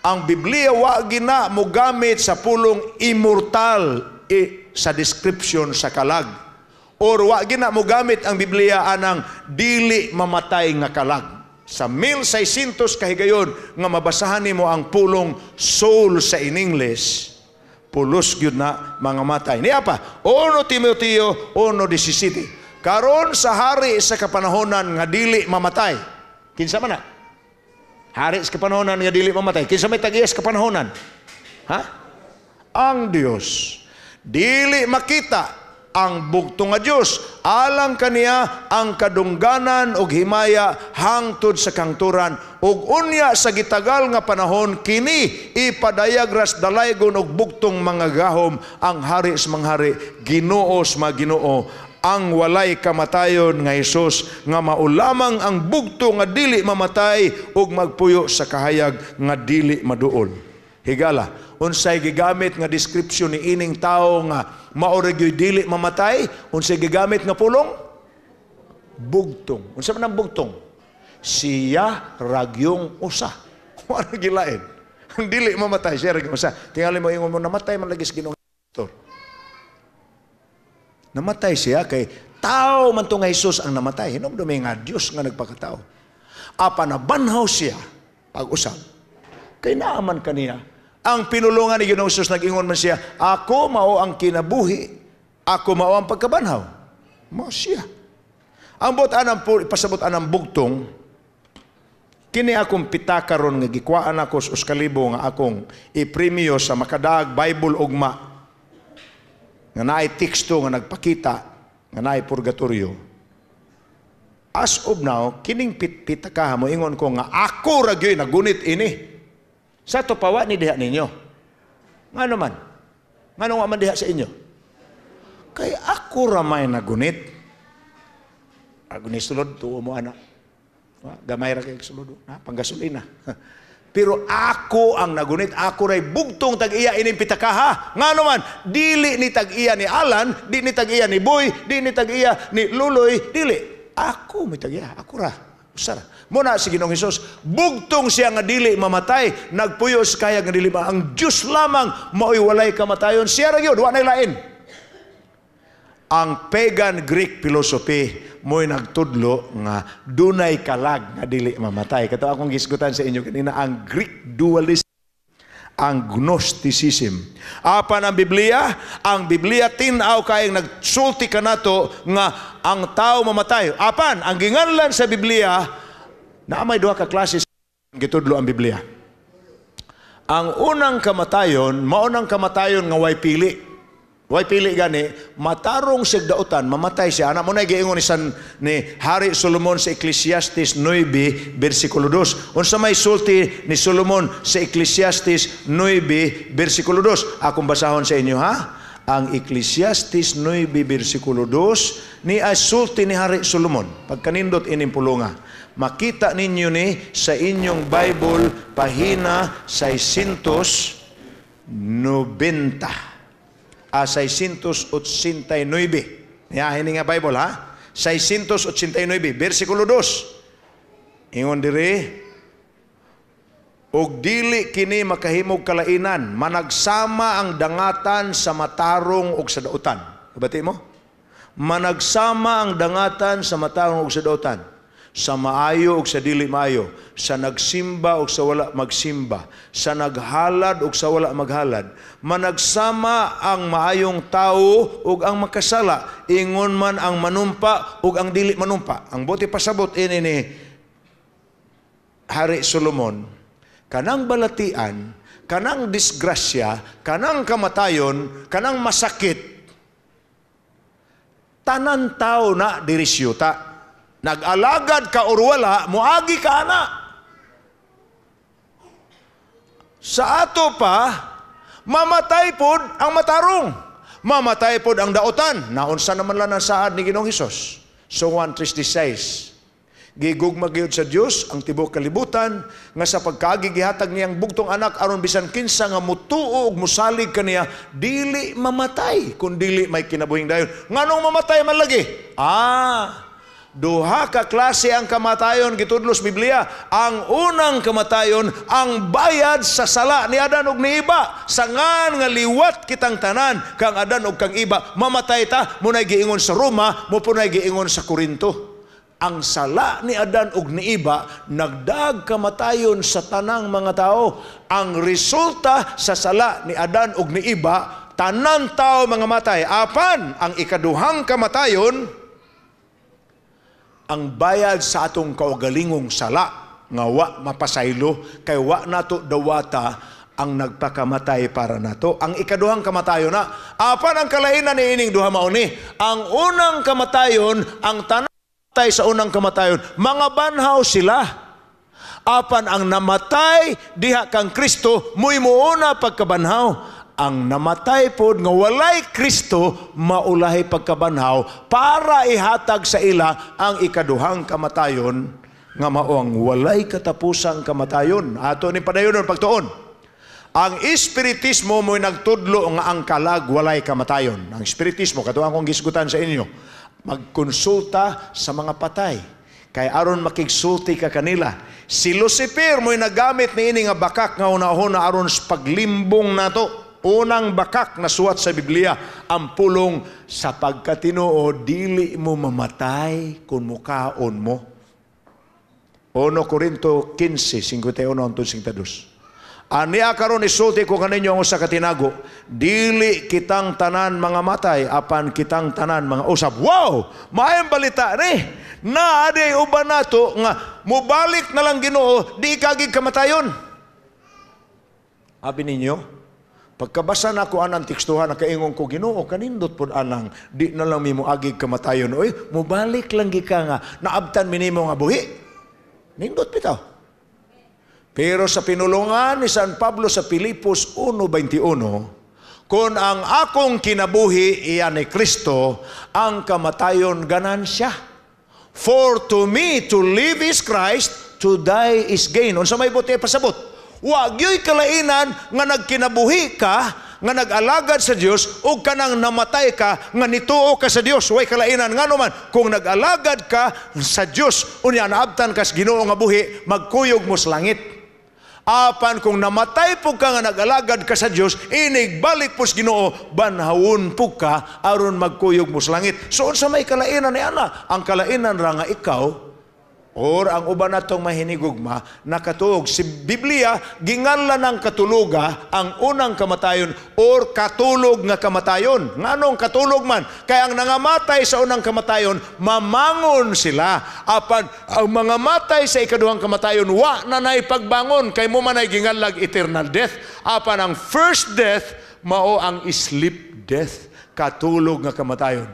[SPEAKER 1] Ang Biblia wa gina mogamit sa pulong immortal sa description sa kalag. Or wa gina mogamit ang Biblia anang dili mamatay nga kalag. Sa 1600 kahigayon nga mabasahan nimo ang pulong soul sa in English, pulos gyud na mga matay. Niya pa, 1 Timoteo 1:17. Karon sa hari sa kapanahonan nga dili mamatay. Kinsa man na? Hari sa kapanahonan nga dili mamatay. Kinsa may tag-iya sa kapanahonan? Ha? Ang Dios. Dili makita ang bugtong nga Dios, alang kaniya ang kadungganan ug himaya hangtod sa kangturan. Ug unya sa gitagal nga panahon kini ipadayag ras dalaygon og bugtong mga gahom ang hari sa mga hari, Ginoo sa mga Ginoo, ang walay kamatayon nga Hesus, nga mao lamang ang bugto nga dili mamatay ug magpuyo sa kahayag nga dili maduol. Higala, unsay gigamit nga description ni ining tao nga mao ra gyud dili mamatay? Unsay gigamit nga pulong? Bugtong. Unsa man ang bugtong? Siya ragyong usa. Wala gilain. Ang dili mamatay, siya ragyong usa. Tingali mo, ingon mo, namatay man lagi sa Ginoong Pastor. Namatay siya kay tao man to nga Hesus ang namatay. Hinumdumi nga Dios nga nagpakatao. Apan nabanhaw siya pag-usab. Kay naaman kaniya. Ang pinulungan ni Ginoong Hesus, nag-ingon man siya, "Ako mao ang kinabuhi, ako mao ang pagkabanhaw." Mao siya. Ang buot anang pasabot anang bugtong, kini akong pitaka ron nga gikuhaan ako sa 1,000 nga akong ipremyo sa makadaag Bible ugma nga naay teksto nga nagpakita nga naay purgatorio. As of now, kining pitakaha mo ingon ko nga ako ra gyud nagunit ini. Sa to pawa ni diha ninyo. Ngano man? Ngano nga man diha sa inyo? Kay ako ra may nagunit. Ako ni sulod, tuo mo ana. Gamay ra kay sulod, na panggasolina. Pero ako ang nagunit, ako ray bugtong tag-iya ining pitakaha. Ngano man, dili ni tag-iya ni Alan, di ni tag-iya ni Boy, di ni tag-iya ni Luloy, dili. Ako may tag-iya, ako ra. Usara. Muna si Ginoong Hesus, bugtong siya nga dili mamatay, nagpuyo sa kaya nga dili ma. Ang Diyos lamang mao'y walay kamatayon. Siya ra gyud, wa nay lain. Ang pagan Greek philosophy mo'y nagtudlo nga dunay kalag nga dili mamatay. Kato akong gisgutan sa inyo kanina, ang Greek dualism, ang Gnosticism. Apan ang Biblia tin-aw kayong nagsulti kanato nga ang tao mamatay. Apan ang ginganlan sa Biblia, na may duha ka klase gitudlo ang Biblia. Ang unang kamatayon, maunang kamatayon nga way pili. Way pili gani, matarong siyag dautan, mamatay siya. Anak mo na giingon ni Hari Solomon sa Ecclesiastes 9, versikulo 2. Unsa may sulti ni Solomon sa Ecclesiastes 9, versikulo 2? Akong basahon sa inyo, ha? Ang Ecclesiastes 9, versikulo 2, ni ay sulti ni Hari Solomon. Pagkanindot ining pulunga. Makita ninyo ni sa inyong Bible, pahina 690. 689. Niya, ini nga Bible, ha? 689, versikulo 2. Ingon diri, "Og dili kini makahimog kalainan, managsama ang dangatan sa matarong ug sa dautan." Kabati mo? Managsama ang dangatan sa matarong ug sa dautan, sa maayo ug sa dili maayo, sa nagsimba ug sa wala magsimba, sa naghalad ug sa wala maghalad. Managsama ang maayong tao ug ang makasala, ingon man ang manumpa ug ang dili manumpa. Ang buot pasabot ini ni Hari Solomon, kanang balatian, kanang disgrasya, kanang kamatayon, kanang masakit, tanan tao na dirisyuta. Nag-alagad ka or wala, muagi ka ana. Sa ato pa, mamatay pod ang matarong. Mamatay pod ang daotan. Naunsa naman lang ang saad ni Ginoong Hesus. So 1:36. Gigugma gyud sa Dios ang tibuok kalibutan nga sa pagkaagi gihatag niyang bugtong anak aron bisan kinsa nga mutuo ug musalig kaniya dili mamatay kun dili may kinabuhing dayon. Nganong mamatay man lagi? Duha ka klase ang kamatayon gitudlo sa Biblia. Ang unang kamatayon, ang bayad sa sala ni Adan ug ni Iba. Sangan nga liwat kitang tanan kang Adan ug kang Iba, mamatay ta, munay giingon sa Roma, mo punay giingon sa Korinto. Ang sala ni Adan ug ni Iba nagdag kamatayon sa tanang mga tao. Ang resulta sa sala ni Adan ug ni Iba, tanan tao mga matay. Apan ang ikaduhang kamatayon, ang bayad sa atong kaugalingong sala nga wa mapasaylo kay wa nato dawata Ang nagpakamatay para nato. Ang ikaduhang kamatayon na. Apan ang kalainan ni ining duha mao ni. Ang unang kamatayon, ang tanan namatay sa unang kamatayon, mga banhaw sila. Apan ang namatay diha kang Kristo, mo'y muuna pagkabanhaw. Ang namatay pod nga walay Kristo, maulahi pagkabanhaw para ihatag sa ila ang ikaduhang kamatayon nga mao ang walay katapusang kamatayon. Ato ni padayonon pagtuon. Ang espiritismo mo'y nagtudlo nga ang kalag walay kamatayon. Ang espiritismo, katuang kong gisgutan sa inyo, magkonsulta sa mga patay. Kay aron makigsulti ka kanila. Si Lucifer mo'y nagamit niini nga bakak nga una-una aron sa paglimbong nato. Unang bakak na suwat sa Biblia, ang pulong sa pagkatinuod, dili mo mamatay kung mukaon mo. 1 Corinto 15, 51 hangtod 52. Ania karon isulti ko kaninyo ang usa ka tinago, dili kitang tanan mga matay, apan kitang tanan mga usab. Wow! Maayong balita ni. Naa diay uban nato nga mubalik na lang Ginoo, di kagig kamatayon. Abi ninyo, pagkabasa na ako anang tekstuhan, nakaingon ko, "Ginoo, kanindot pod anang di na lang mi moagig kamatayon. Oy, mubalik lang gi ka nga naabtan mi nimo nga buhi." Nindot bitaw. Pero sa pinulungan ni San Pablo sa Filipos 1:21, "Kung ang akong kinabuhi iya ni Kristo, ang kamatayon ganansya. For to me to live is Christ, to die is gain." Unsa may buti pasabot? Wa gyoy kalainan nga nagkinabuhi ka nga nag-alagad sa Dios ug kanang namatay ka nga nituo ka sa Dios. Way kalainan. Ngano man, kung nag-alagad ka sa Dios unya naabtan ka sa Ginoo nga buhi, magkuyog mo sa langit. Apan kung namatay po ka nga nag-alagad ka sa Dios, inig balik po sa Ginoo, banhawon po ka aron magkuyog mo sa langit. So unsa may kalainan ni ana? Ang kalainan ra nga ikaw or ang uban natong mahinigugma nakatuog. Si Biblia ginganlan ng katuluga ang unang kamatayon or katulog nga kamatayon. Nganong katulog man? Kay ang nangamatay sa unang kamatayon, mamangon sila. Apan ang mga matay sa ikaduhang kamatayon, wa na nay pagbangon, kay mo man ay ginganlag eternal death. Apan ang first death mao ang sleep death, katulog nga kamatayon.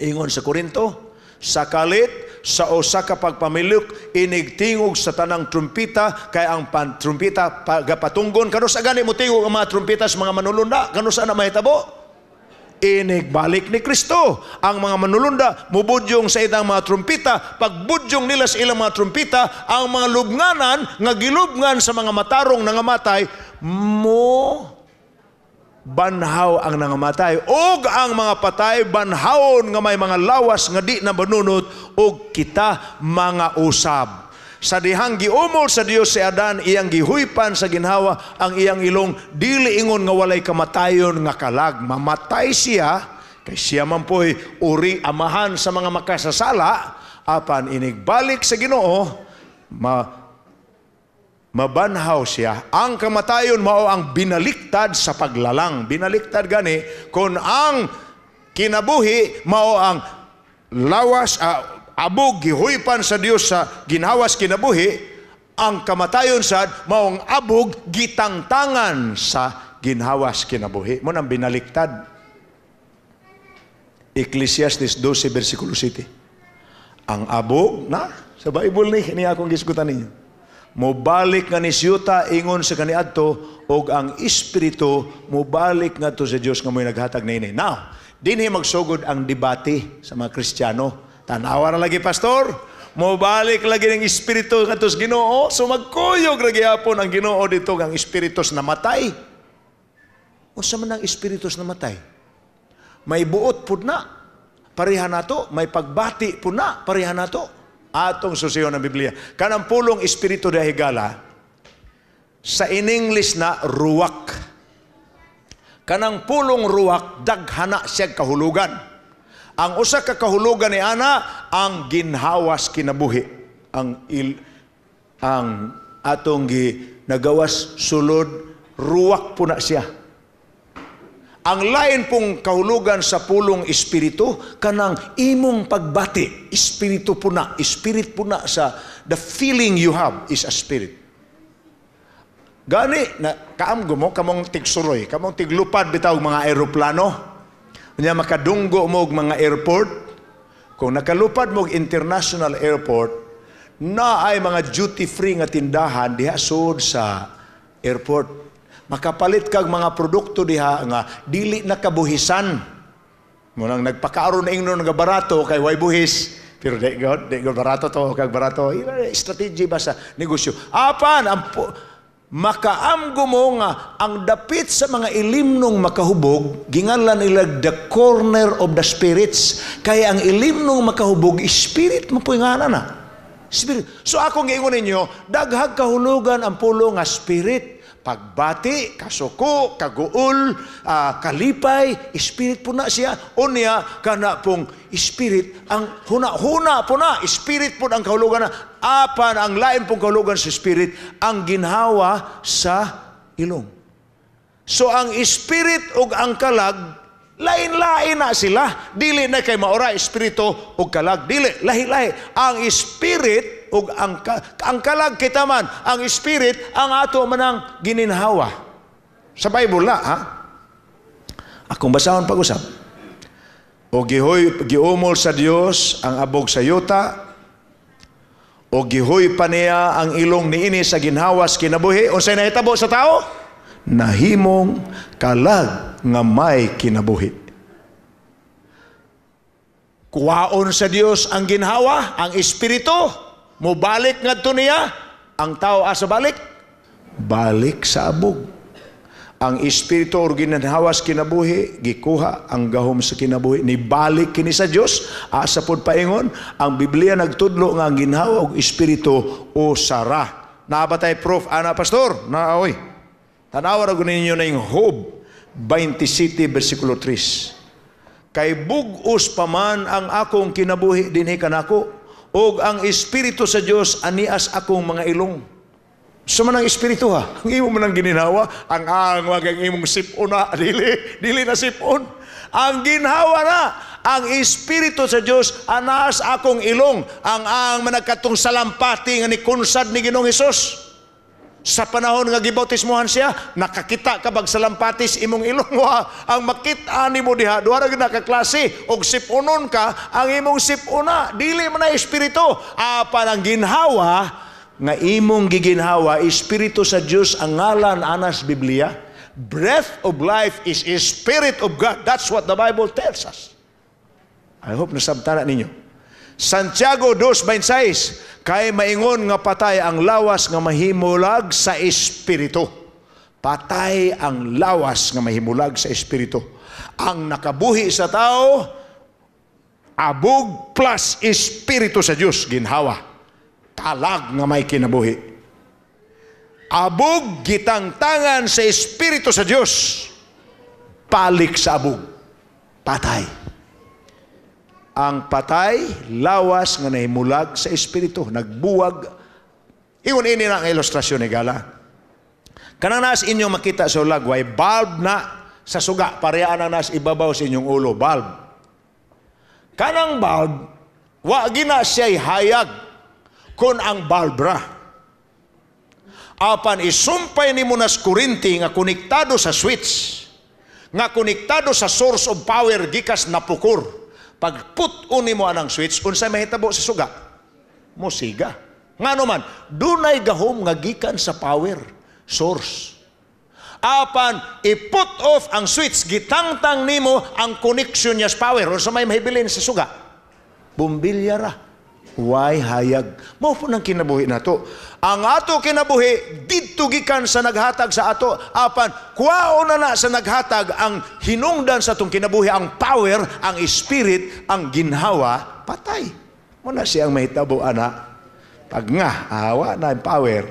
[SPEAKER 1] Ingon sa Korinto, sa kalit sa usa ka pagpamilok, inigtingog sa tanang trumpita, kay ang trumpita pagapatunggon. Kanus-a gani mo tingog ang mga trumpita sa mga manulunda? Kanus-a na mahitabo? Inigbalik ni Kristo, ang mga manulunda mubudyong sa ilang mga trumpita. Pagbudyong nila sa ilang mga trumpita, ang mga lubnganan nga gilubngan sa mga matarong nangamatay, mo banhaw ang nangamatay, ug ang mga patay banhawon nga may mga lawas nga di na manunot, ug kita mga usab. Sa dihang giumol sa Dios si Adan, iyang gihuypan sa ginhawa ang iyang ilong. Dili ingon nga walay kamatayon nga kalag. Mamatay siya kay siya man po'y uri amahan sa mga makasasala. Apan inigbalik sa Ginoo, mabanhaw siya. Ang kamatayon mao ang binaliktad sa paglalang. Binaliktad gani kung ang kinabuhi mao ang lawas, abog gihuypan sa Dios sa ginhawas kinabuhi, ang kamatayon sad mao ang abog gitangtangan sa ginhawas kinabuhi. Mo nang binaliktad. Ecclesiastes 12 versikulo 7. Ang abog na sa Bible ni ni akong gisgutan ninyo. Mobalik nga ni siyuta ingon sa kaniadto, og ang espiritu mobalik ngadto sa Dios nga mo'y naghatag niini. Now, dinhi magsugod ang debate sa mga Kristiyano. "Tanawa na lagi, pastor. Mobalik lagi ng espiritu ngadto sa Ginoo. So magkuyog ra gihapon ang Ginoo dito ang espiritu sa namatay." Unsa man ang espiritu sa namatay? May buot pud na. Pareha nato, may pagbati pud na, pareha nato. Atong susiyon ng Biblia. Kanang pulong espiritu de higala, sa in English na ruwak. Kanang pulong ruwak, daghana siya kahulugan. Ang usa ka kahulugan ni ana, ang ginhawas kinabuhi. Ang atong gi nagawas sulod, ruwak po na siya. Ang lain pong kahulugan sa pulong espiritu, kanang imong pagbati, espiritu po na, spirit po na sa the feeling you have is a spirit. Gani na kaamgo mo kamong tigsuroy, kamong tiglupad bitaw mga eroplano. Unya makadunggo mo og mga airport. Kung nakalupad mo og international airport, na ay mga duty free nga tindahan diha sud sa airport. Makapalit kag mga produkto diha nga dili na kabuhisan. Munang nagpakaaron na ingnon nga barato kay way buhis. Pero di god, di god barato to kag barato. Strategy ba sa negosyo. Apan ang makaamgo mo nga ang dapit sa mga ilimnong makahubog, ginganlan nila the corner of the spirits. Kaya ang ilimnong makahubog, spirit mo po nga na. Spirit. So akong giingon ninyo, daghag kahulugan ang pulo nga spirit. Pagbati, kasuko, kaguol, kalipay, spirit po na siya. Unya, kana pong spirit, ang huna-huna po na, spirit po ang kahulugan na. Apan, ang lain pong kahulugan sa spirit, ang ginhawa sa ilong. So ang spirit ug ang kalag, lain-lain na sila. Dili na kay maura espiritu ug kalag. Dili, lahi-lahi. Ang spirit ug ang kalag kita man, ang spirit ang ato manang gininhawa. Sa Bible na, ha? Akong basahon pag-usap. O gihoy giumol sa Dios ang abog sa yuta, o gihoy pa niya ang ilong niini sa ginhawas kinabuhi. Unsay nahitabo sa tao? Nahimong kalag nga may kinabuhi. Kuwaon sa Dios ang ginhawa, ang espiritu, mubalik ngadto niya, ang tao asa balik? Balik sa abog. Ang espiritu or ginhawas kinabuhi, gikuha ang gahom sa kinabuhi, nibalik kini sa Dios, asa pod paingon, ang Biblia nagtudlo nga ang ginhawa og espiritu usara. Naa ba tay proof ana, pastor? Naoy. Tanawa ra ninyo na yung Job 27 versikulo 3. Kay bug-os pa man ang akong kinabuhi dinhi kanako, ug ang espiritu sa Dios anias akong mga ilong. Sa man ang espiritu ha, ang imo man ang gininhawa, ang angwag ang imong sipon na, dili, dili na sipon. Ang ginhawa na, ang espiritu sa Dios anaas akong ilong, ang managkatong salampati nga ni kunsad ni Ginoong Hesus. Sa panahon nga gibautismohan siya, nakakita ka bag salampatis imong ilong wa. Ang makita nimo diha, duha ra gyud nakaklase og sipunon ka, ang imong sipuna dili man na espiritu. Apan ang ginhawa nga imong giginhawa, espiritu sa Dios ang ngalan anas Biblia. Breath of life is a spirit of God. That's what the Bible tells us. I hope nasabtan na ninyo. Santiago 2:26, kay maingon nga patay ang lawas nga mahimulag sa espiritu. Patay ang lawas nga mahimulag sa espiritu. Ang nakabuhi sa tao, abog plus espiritu sa Dios, ginhawa. Kalag nga may kinabuhi. Abog gitangtangan sa espiritu sa Dios, balik sa abog. Patay. Ang patay, lawas nga nahimulag sa espiritu, nagbuwag. Ingon ini na ang ilustrasyon ni Gala. Kanang naas inyong makita sa ulagway, bulb na sa suga, parehas ang nas ibabaw sa inyong ulo, bulb. Kanang bulb, wa gina siya'y hayag kung ang bulb ra. Apan isumpay nimo nas kurinti nga konektado sa switch, nga konektado sa source of power gikas napukor. Pag put-on nimo anang switch, unsay mahitabo sa suga? Musiga. Ngano man, dunay gahom nga gikan sa power source. Apan i-put off ang switch, gitangtang nimo ang connection niya sa power. Unsa may mahibilin sa suga? Bumbilya ra. Why hayag? Mao po nang kinabuhi nato. Ang ato kinabuhi didto gikan sa naghatag sa ato. Apan kuwaon na na sa naghatag ang hinungdan sa atong kinabuhi, ang power, ang spirit, ang ginhawa, patay. Mo na siyang mahitabo ana. Pag nga, awa na ang power.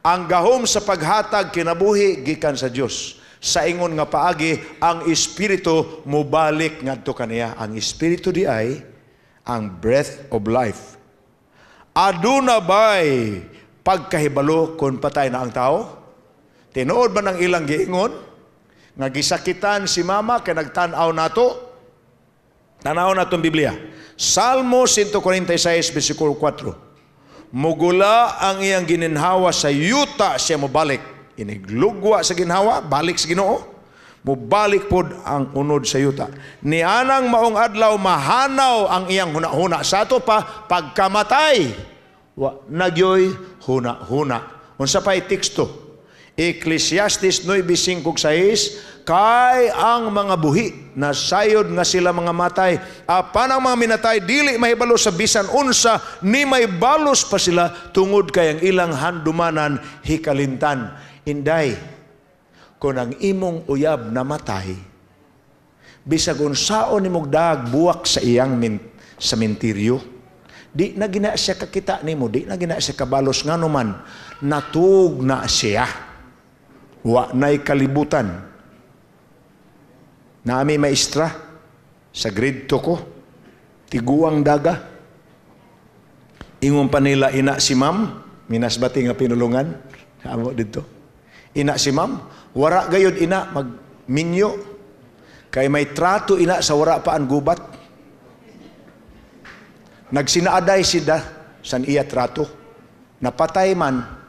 [SPEAKER 1] Ang gahom sa paghatag kinabuhi gikan sa Dios. Sa ingon nga paagi, ang espiritu mobalik ngadto kaniya. Ang espiritu di ay ang breath of life. Aduna bay pagkahibalo kung patay na ang tao? Tinuod ba ng ilang giingon? Nga gisakitan si mama kay nagtan-aw nato? Tanaw natong Biblia. Salmo 146, versikulo 4. Mugula ang iyang gininhawa sa yuta siya mobalik. Iniglugwa sa ginhawa, balik sa Ginoo. Mobalik pod ang unod sa yuta. Nianang maong adlaw mahanaw ang iyang huna-huna. Sa ato pa pagkamatay, wa nagyoy huna-huna. Unsa pay teksto? Ecclesiastes 9:5, kay ang mga buhi nasayod nga sila mga matay, apan ang mga minatay dili mahibalo sa bisan unsa, ni may balos pa sila tungod kay ang ilang handumanan hikalintan. Inday, kung ang imong uyab namatay, bisag unsaon nimog dag buwak sa iyang sa mentiryo, di na gina siya kakita nimo, di na gina siya kabalos, nganuman natug na siya. Wa na'y kalibutan. Nami maestra sa grade 2 ko, tiguang daga. Ingon pa nila ina si ma'am, minasbati nga pinulungan, amo dito. Ina si ma'am, wara gayod ina magminyo. Kay may trato ina sa wara pa ang gubat. Nagsinaaday sida san iya trato. Napatay man.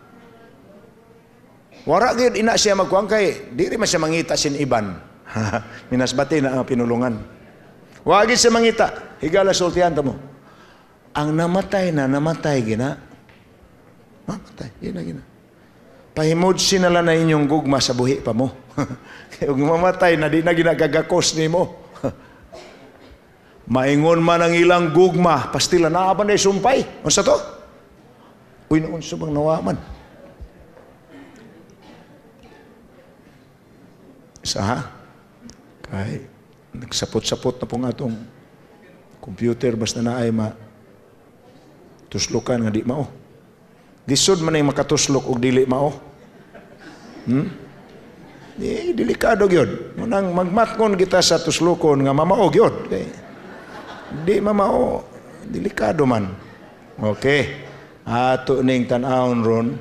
[SPEAKER 1] Wara gyud ina siya magkuang kay diri man siya mangita sin iban. Minasbati na ang pinulungan. Wa gyud siya mangita. Higala sultihan ta mo. Ang namatay na namatay gina. Mamatay gina gina. Pahimod sinala na inyong gugma sa buhi pa mo. Kay ug mamatay na di na ginagagakos nimo. Maingon man ang ilang gugma, pastila naa ba na sumpay? Unsa to? Uy, unsa bang nawaman? Isa ha? Kay nagsapot-sapot na po nga itong computer basta na ay matuslokan nga di mao. Lisod man ay makatuslok og dili mao. Di, delikado gyud. Munang magmatngon kita sa tuslokon nga mamao gyud. Kay di mamao, delikado man. Okay. Ato ning tan-awon ron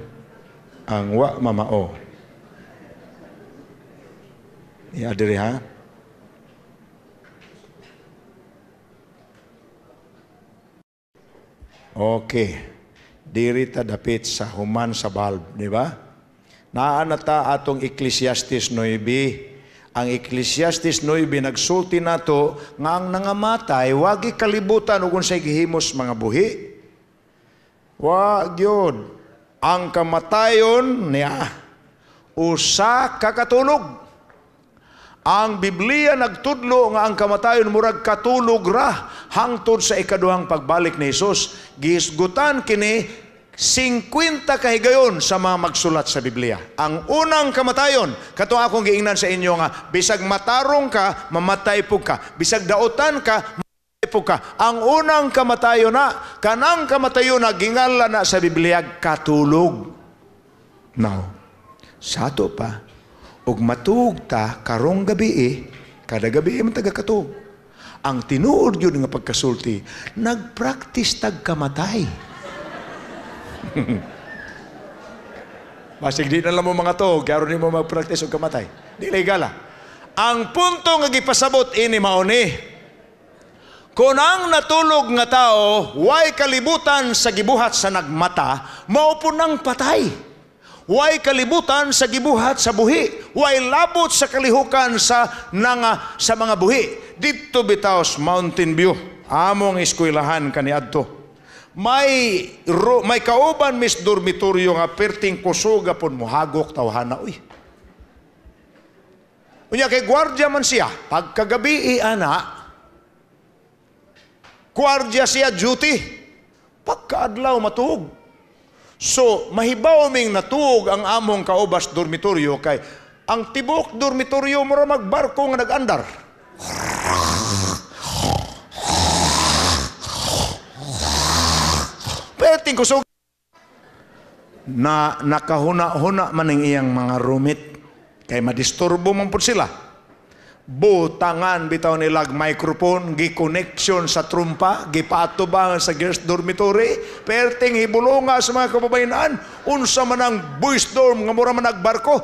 [SPEAKER 1] ang wa mamao. Ya diri ha. Okay. Diri ta dapit sa human sa bulb, di ba? Naa na ta atong Ecclesiastes 9. Ang Ecclesiastes 9 nagsulti nato nga ang nangamatay wagi kalibutan ug unsay gihimos mga buhi. Wa gyud. Ang kamatayon niya usa ka katulog. Ang Biblia nagtudlo nga ang kamatayon murag katulog ra hangtod sa ikaduhang pagbalik ni Hesus. Gihisgutan kini 50 kahigayon sa mga magsulat sa Biblia. Ang unang kamatayon, katong akong giingnan sa inyo nga bisag matarong ka, mamatay pug ka. Bisag daotan ka, mamatay pug ka. Ang unang kamatayon na, kanang kamatayon na gingala na sa Biblia katulog. Now, sa ato pa, ug matuog ta karong gabi kada gabi man taga katuog. Ang tinuod yun nga pagkasulti, nagpractice tag kamatay. Basig di na lang mo mga tuog, karon nimo magpractice og kamatay. Di legal. Ang punto nga gipasabot ini mao ni, kung ang natulog nga tao way kalibutan sa gibuhat sa nagmata, mao po nang patay. Way kalibutan sa gibuhat sa buhi, way labot sa kalihukan sa nanga sa mga buhi. Didto bitaw sa Mountain View, among eskwelahan kaniadto. May kauban mis dormitoryo nga perting kusuga pud mohagok tawhana uy. Unya kay gwardiya man siya, pagkagabi ana, gwardiya siya duty, pagkaadlaw matuog. So, mahibaw ming natuog ang among kaubas dormitoryo kay ang tibok dormitoryo mura magbarko nga nag-andar. Perting kusog na nakahuna-huna man ang iyang mga roommate kay madisturbo man pud sila. Butangan bitaw nilag microphone, gi-connection sa trumpa, gipatubang sa girls dormitory, perting hibulunga sa mga kababayan, unsa man ang boys dorm nga mura man nagbarko.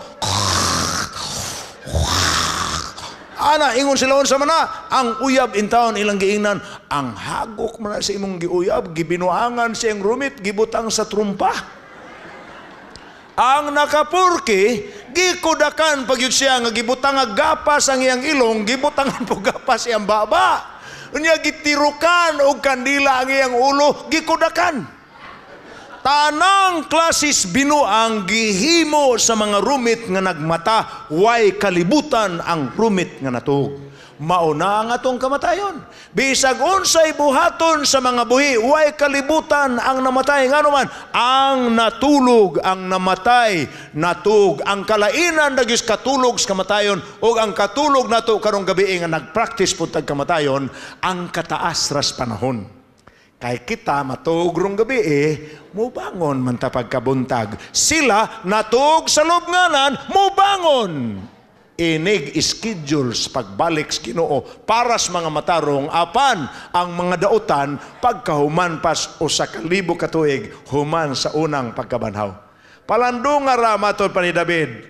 [SPEAKER 1] Ana, ingon sila unsa man na, ang uyab in town ilang giingnan, Ang hagok man na sa imong giuyab, gibinuangan sa iyang rumit, gibutang sa trumpa. Ang nakapurki, gikudakan pag yun siya nga gibutang nga gapas ang iyang ilong, gibutangan po gapas iyang baba. Unya gitirukan og kandila ang iyang ulo, gikudakan. Tanang klasis binuang gihimo sa mga rumit nga nagmata, way kalibutan ang rumit nga natuog. Mauna ang atong kamatayon. Bisag unsay buhaton sa mga buhi, way kalibutan ang namatay. Ngano man, ang natulog, ang namatay, natug. Ang kalainan dagis katulog sa kamatayon, o ang katulog nato karong gabi nga nagpractice pud tag kamatayon, ang kataas ras panahon. Kay kita matuog rong gabi eh, mubangon man ta pagkabuntag. Sila natuog sa lubnganan, mubangon. Inig schedule sa pagbalik sa Ginoo para sa mga matarong apan ang mga dautan pagkahuman pas 1,000 ka tuig human sa unang pagkabanhaw. Palandong nga ra matod pa ni David,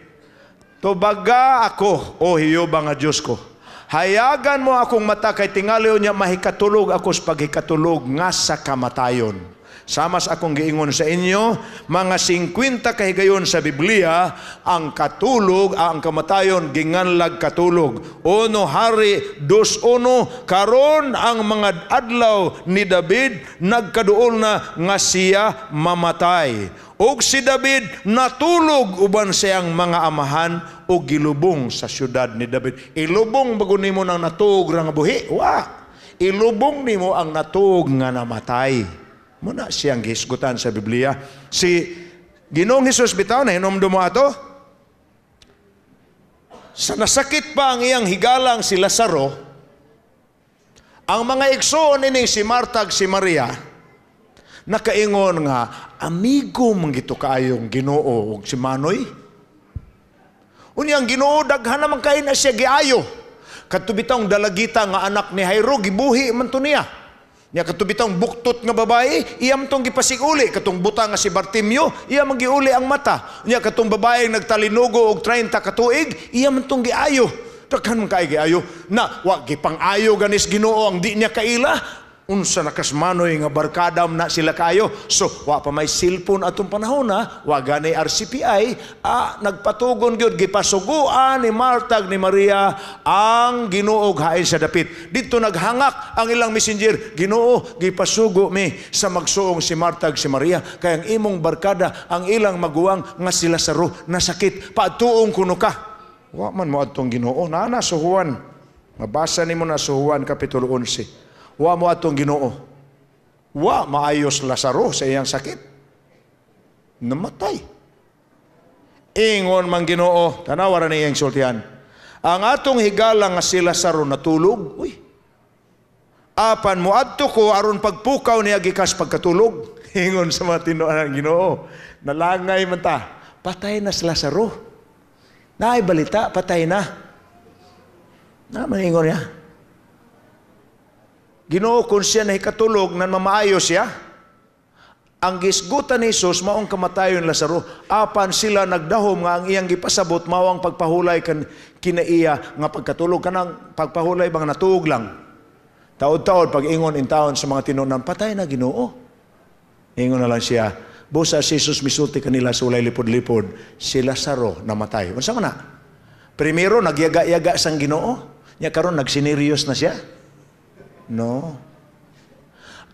[SPEAKER 1] tubaga ako, o Hiyoba nga Diyos ko. Hayagan mo akong mata kay tingali niya mahikatulog ako sa paghikatulog nga sa kamatayon. Sama sa akong giingon sa inyo, mga 50 kahigayon sa Biblia, ang katulog, ang kamatayon, ginganlag katulog. 1 Hari 2:1, karon ang mga adlaw ni David, nagkaduol na nga siya mamatay. Og si David natulog uban siyang mga amahan o gilubong sa syudad ni David. Ilubong bago nimo nang natuog ra nga buhi? Wa. Ilubong nimo ang natuog nga namatay. Muna siyang gihisgutan sa Biblia. Si Ginoong Hesus bitaw na hinomdum mo ato. Sa nasakit pa ang iyang higalang si Lazaro, ang mga igsoon ini si Marta ug si Maria nakaingon nga amigo man gito kaayong Ginoo ug si Manoy. Unya ang Ginoo daghan naman kay na siya giayo. Kadto bitawng dalagita nga anak ni Jairo gibuhi man to niya. Nya kadto bitawng buktot nga babae, iya man tong gipasiguli. Katong buta nga si Bartimeo, iya man giuli ang mata. Nya katong babae nagtalinugo og 30 ka tuig, iya man tong giayo. Daghan man kay giayo na wa gipang-ayo ganis Ginoo ang di niya kaila. Unsa na kasmanoy nga barkadam na sila kayo. So, wa pa may cellphone atong panahon na, wa gani RCPI, nagpatugon gyud gipasuguan ni Marta ni Maria ang Ginoo hain sa dapit. Dito naghangak ang ilang messenger, Ginoo, gipasugo mi sa magsuong si Marta ug si Maria kay ang imong barkada ang ilang maguwang nga si Lazaro nasakit, paadtuong kuno ka. Wa man mo adtong Ginoo, naa na sa Juan. Mabasa nimo na sa Juan kapitulo 11. Wa mo atong Ginoo. Wa maayos Lazaro sa iyang sakit. Namatay. Ingon man Ginoo, tanawa ra ni iyang sultihan. Ang atong higala nga si Lazaro natulog, uy. Apan moadto ko aron pagpukaw niya gikas pagkatulog. Ingon sa mga tinuan ang Ginoo. Nalangay man ta. Patay na si Lazaro. Naay balita, patay na. Na maningon niya. Ginoo, kung siya nahikatulog, nan mamaayo siya. Ang gisgutan ni Jesus, maong kamatayon Lazaro. Apan sila nagdahom nga ang iyang gipasabot, mao ang pagpahulay kan kinaiya nga pagkatulog. Kanang pagpahulay bang natuog lang. Taod-taod, pag ingon in taon sa mga tinunan, patay na Ginoo. Ingon na lang siya, busa si Jesus misulti kanila sa ulay lipod-lipod, si Lazaro namatay. Unsa man na? Primero, nagyaga-yaga sang Ginoo. Nya karon nagsineryos na siya. No.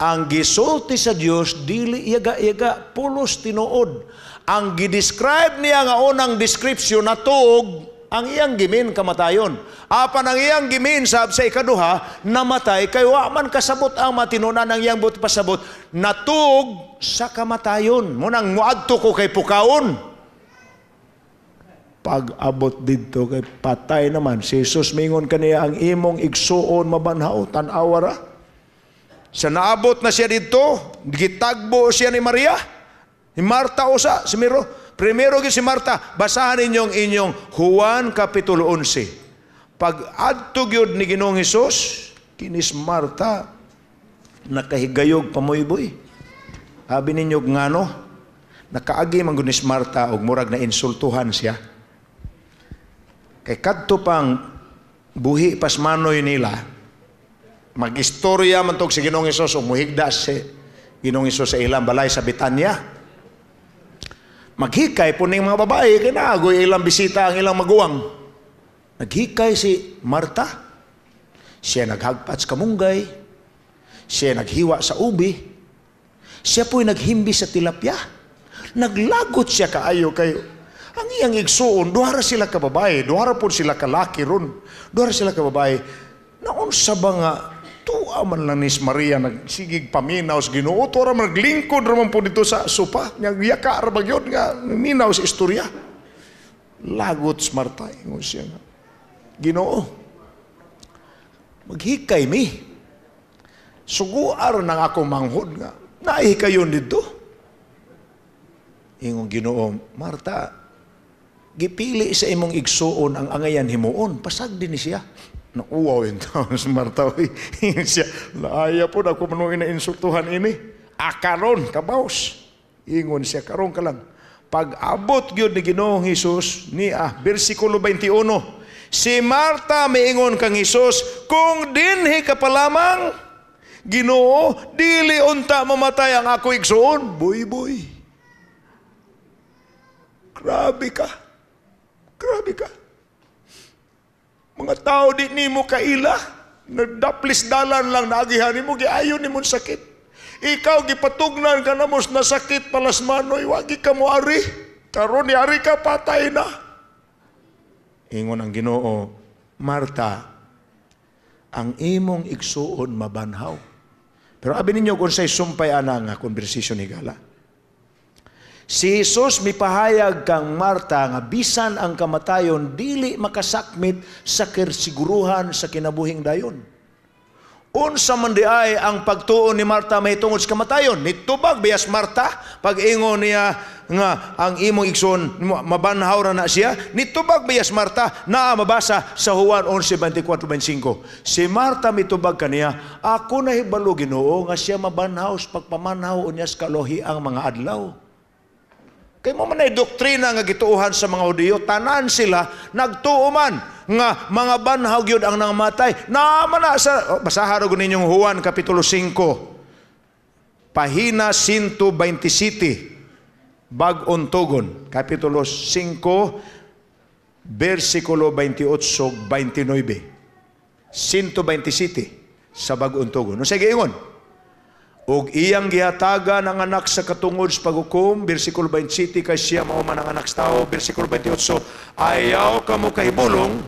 [SPEAKER 1] Ang gisulti sa Dios dili yaga-yaga, pulos tinuod. Ang gidescribe niya nga unang description natuog ang iyang gimin kamatayon. Apan ang iyang gimin sab sa ikaduha, namatay kay wa man kasabot ang matinunan ang iyang buot pasabot, natuog sa kamatayon. Munang moadto ko kay pukaon. Pag-abot didto kay patay naman, si Jesus mingon kaniya ang imong igsuon mabanhaw, tan-awa ra. Sa naabot na siya didto, gitagbo siya ni Maria, ni Marta usa, si Miro. Primero gyud si Marta, basahan ninyong inyong Juan Kapitulo 11. Pag adto gyud ni Ginoong Hesus, kinis Marta nakahigayog pamuyboy. Abi ninyo ngano, nakaagi man gud ni Marta og murag na insultuhan siya. Kay kadto pang buhi pasmanoy nila, Mag-istorya man tog si Ginoong Hesus ug muhigda si Ginoong Hesus sa ilang balay sa Betanya. Maghikay po ning mga babae kay naagoy ilang bisita ang ilang maguwang. Naghikay si Marta. Siya naghagpat sa kamunggay. Siya naghiwa sa ubi. Siya po'y naghimbi sa tilapia. Naglagot siya kaayo kayo. Ang iyang igsuon, duha ra sila ka babae, duha ra po sila kalaki ron. Duha ra sila ka babae. Naunsa ba nga tuwa man lang ni Maria nagsigig paminaw sa Ginoo, tuwa ra man naglingkod ra man po dito sa sopa. Nagyaka ra ba gyud nga minaw sa istorya. Lagot si Marta, ingon siya nga, "Ginoo, maghikay mi. Suguar ng ako manghod nga naihikayon dito." Ingon Ginoo, "Marta, gipili sa imong igsuon ang angayan himuon, pasagdi ni siya." Nauwaw yung taon si Marta. Uy. Ingon siya, "Laaya po ako manuin na insultuhan ini. Akaron, kabaws." Ingon siya, "Karon ka lang." Pag-abot gyud ni Ginoong Hesus, niya, versikulo 21, si Marta miingon kang Hesus, "Kung dinhi ka pa lamang, Ginoo, dili unta mamatay ang ako igsuon." Boy, boy. Grabe ka. Grabe ka. Mga tao di nimo kaila. Nagdaplis dalan lang naagihan nimo, giayon nimo sakit. Ikaw gipatugnan ka namo na sakit palasmanoy, wagi ka mo ari. Karon ni ari ka, patay na. Ingon ang Ginoo, "Marta, ang imong igsuon mabanhaw." Pero abi ninyo kung say sumpay ana nga conversation ni Gala. Si Jesus mipahayag kang Marta nga bisan ang kamatayon dili makasakmit sa kasiguruhan sa kinabuhing dayon. Unsa man di ay ang pagtuo ni Marta mahitungod sa kamatayon? Nitubag biyas Marta pag-ingon niya nga ang imong igsoon mabanhaw ra na siya? Nitubag biyas Marta? Naa mabasa sa Juan 11:24-25. Si Marta mitubag kaniya, "Ako nahibalo, Ginoo, nga siya mabanhaw sa pagpamanhaw unya sa kalohi ang mga adlaw." Kay mo man ay doktrina nga gituohan sa mga Hudiyo, tanan sila nagtuo man nga mga banhaw gyud ang nangamatay. Naa man na sa oh, basaha ra ninyong Juan kapitulo 5. Pahina 127. Bag-ong Tugon, kapitulo 5 versikulo 28 29. 127 sa Bag-ong Tugon. No sige ingon. Ug iyang gihatagan ang anak sa katungod sa paghukom, versikulo 27, kay siya mao man ang anak sa tao, versikulo 28, ayaw kamo kahibulong,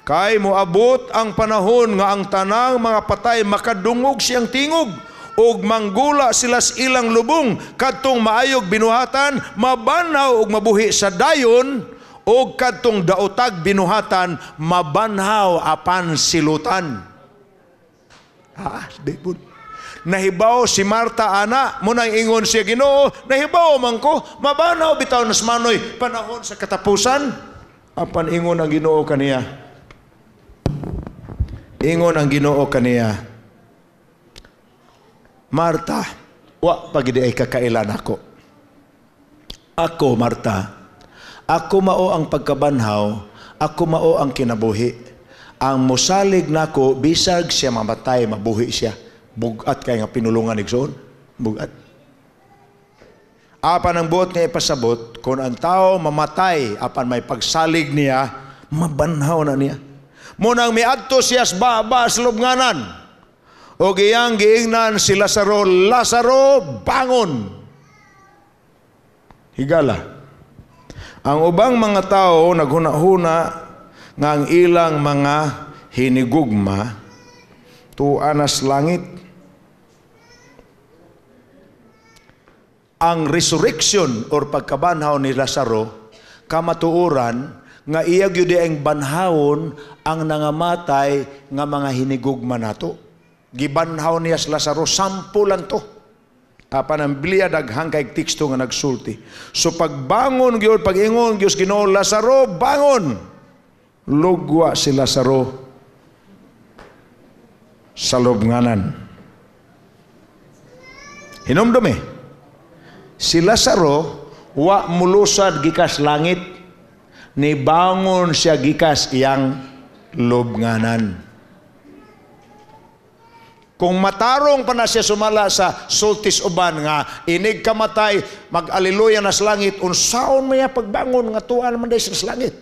[SPEAKER 1] kay moabot ang panahon nga ang tanang mga patay makadungog siyang tingog, ug manggula sila sa ilang lubong, kadtong maayog binuhatan, mabanhaw ug mabuhi sa dayon, ug kadtong daotag binuhatan, mabanhaw apan silutan. Ah, di po. Nahibaw si Marta ana, munang ingon siya, "Ginoo, nahibaw man ko, mabanhaw bitaw nas manoy panahon sa katapusan." Apan ingon ang Ginoo kaniya. Ingon ang Ginoo kaniya, "Marta, wa pagidi ay kakailan ako. Ako, Marta, ako mao ang pagkabanhaw, ako mao ang kinabuhi. Ang mosalig nako, bisag siya mamatay, mabuhi siya." Bugat kay nga pinulungan igsoon. Bugat. Apan ang buot nga ipasabot, kung ang tao mamatay, apan may pagsalig niya, mabanhaw na niya. Munang miadto siya sa baba sa lubnganan. O giyang giingnan si Lazaro, "Lazaro, bangon!" Higala. Ang ubang mga tao naghuna-huna nga ang ilang mga hinigugma tuwa nas langit. Ang resurrection or pagkabanhaw ni Lazaro, kamatuoran nga iya gyud ang banhawon ang nangamatay nga mga hinigugma nato. Gibanhaw niya si Lazaro, 10 lang to. Apan ang Biblia daghang kay teksto nga nagsulti. So pagbangon gyud, pag-ingon gyud Ginoo, "Lazaro, bangon!" Lugwa si Lazaro sa lubnganan. Hinumdum eh. Si Lazaro wa mulusad gikas langit, nibangon siya gikas iyang lubnganan. Kung matarong pa na siya sumala sa sultis uban nga inig kamatay mag-aliluya na sa langit, unsaon maya pagbangon nga tuan man day sa langit?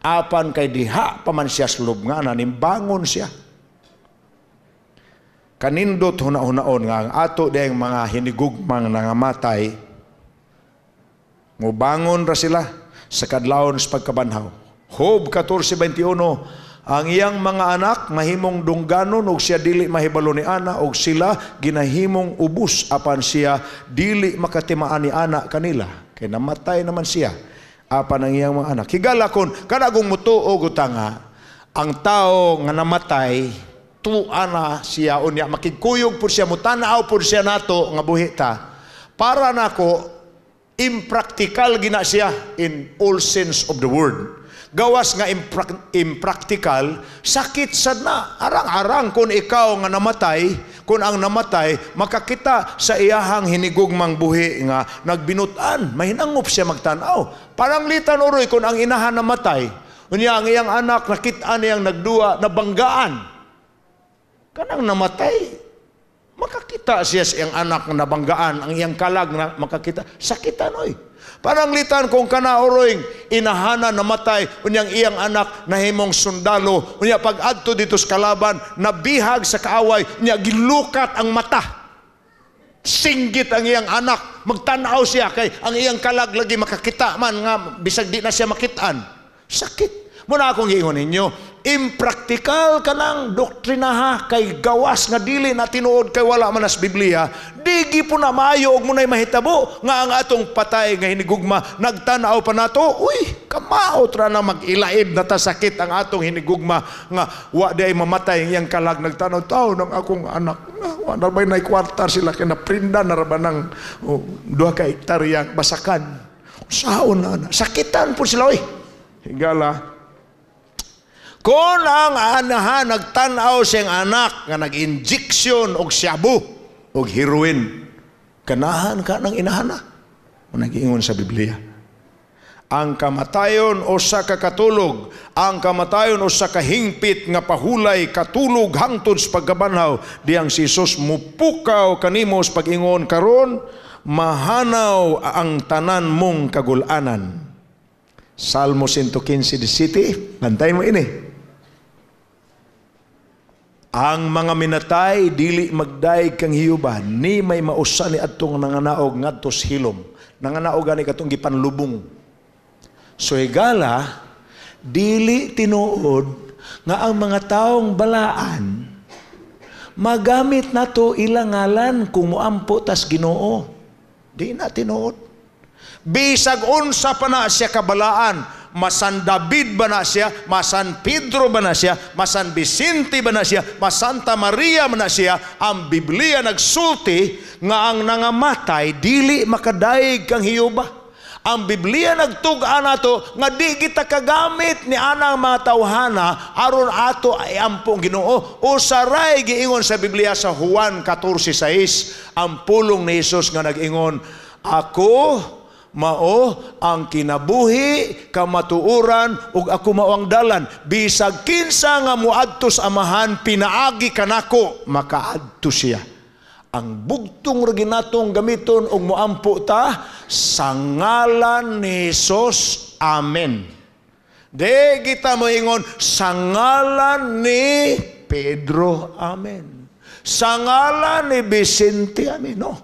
[SPEAKER 1] Apan kay diha pa man siya sa lubnganan, nimbangon siya. Kanindot huna-hunaon nga ang ato dayang mga hinigugmang nangamatay, mubangon ra sila sa kadlawon sa pagkabanhaw. Job 14:21, ang iyang mga anak mahimong dungganon ug siya dili mahibalo ni ana, og sila ginahimong ubos apan siya dili makatimaan ni ana kanila, kay namatay naman siya apan ang iyang mga anak. Higala kon kada kung mutuo nga ang tao nga namatay tuwa na siya, unya makigkuyog pud siya, mutanaw pud siya nato nga buhi ta, para nako impractical gina siya in all sense of the word. Gawas nga impractical, sakit sad na. Arang-arang kung ikaw nga namatay, kung ang namatay, makakita sa iyahang hinigugmang buhi nga nagbinutan, mahinangop siya magtanaw. Parang litan uroy kung ang inahan namatay, unya ang iyang anak nakita niyang nagduwa, nabanggaan. Kanang namatay, makakita siya sa iyang anak nga nabanggaan, ang iyang kalag na makakita, sakitan oy. Parang litan kung kana oroy inahana namatay, unyang iyang anak nahimong sundalo, unya pag-adto dito sa kalaban, nabihag sa kaaway, unya gilukat ang mata. Singgit ang iyang anak, magtanaw siya kay ang iyang kalag lagi makakita man nga bisag di na siya makitaan. Sakit. Muna akong giingon ninyo, impraktikal ka lang doktrinaha kay gawas nga dili na tinuod kay wala man as Biblia. Digi po na maayo og munay mahitabo nga ang atong patay nga hinigugma nagtan-aw pa nato. Uy, kamaot ra na mag-ilaib na ta, sakit ang atong hinigugma nga wa di ay mamatay ang iyang kalag nagtan-aw taw ng akong anak. Wa na bay nay kwarta sila kay naprinda na ra ba ng 2 ka hektarya basakan. Saon na na sakitan po sila oy. Higala kung ang anahan nagtan-aw siyang anak nga nag-injection og shabu og heroin, ganahan ka ng inahana. Nag-iingon sa Biblia. Ang kamatayon usa ka katulog, ang kamatayon usa ka hingpit nga pahulay katulog hangtod sa pagkabanhaw, diyang si Jesus mupukaw kanimo sa pag-ingon karon mahanaw ang tanan mong kagulanan. Salmo 115:17, bantay mo ini. Ang mga minatay dili magdayeg kang Jehova ni may mausa ni adtong nanganaog ngadto sa hilom. Nanganaog gani katong gipanlubong. So higala dili tinuod nga ang mga taong balaan magamit nato ilang ngalan kung moampo tas Ginoo. Di na tinuod. Bisag unsa pa na siya kabalaan, masan David ba na siya, masan Pedro ba na siya, masan Vicente ba na siya, masanta Maria ba na siya, ang Biblia nagsulti nga ang nangamatay dili makadaig kang Jehova. Ang Biblia nagtug-an nato nga di kita kagamit ni anang mga tawhana aron ato ay ampong Ginoo. Usaray giingon sa Biblia sa Juan 14:6 ang pulong ni Hesus nga nag-ingon, ako mao ang kinabuhi, kamatuoran ug ako mao ang dalan. Bisag kinsa nga moadto sa Amahan pinaagi kanako, makaadto siya. Ang bugtong ra ginatong gamiton og moampo ta sa ngalan ni Hesus. Amen. Di kita moingon sa ngalan ni Pedro. Amen. Sa ngalan ni Vicente. Amen. No.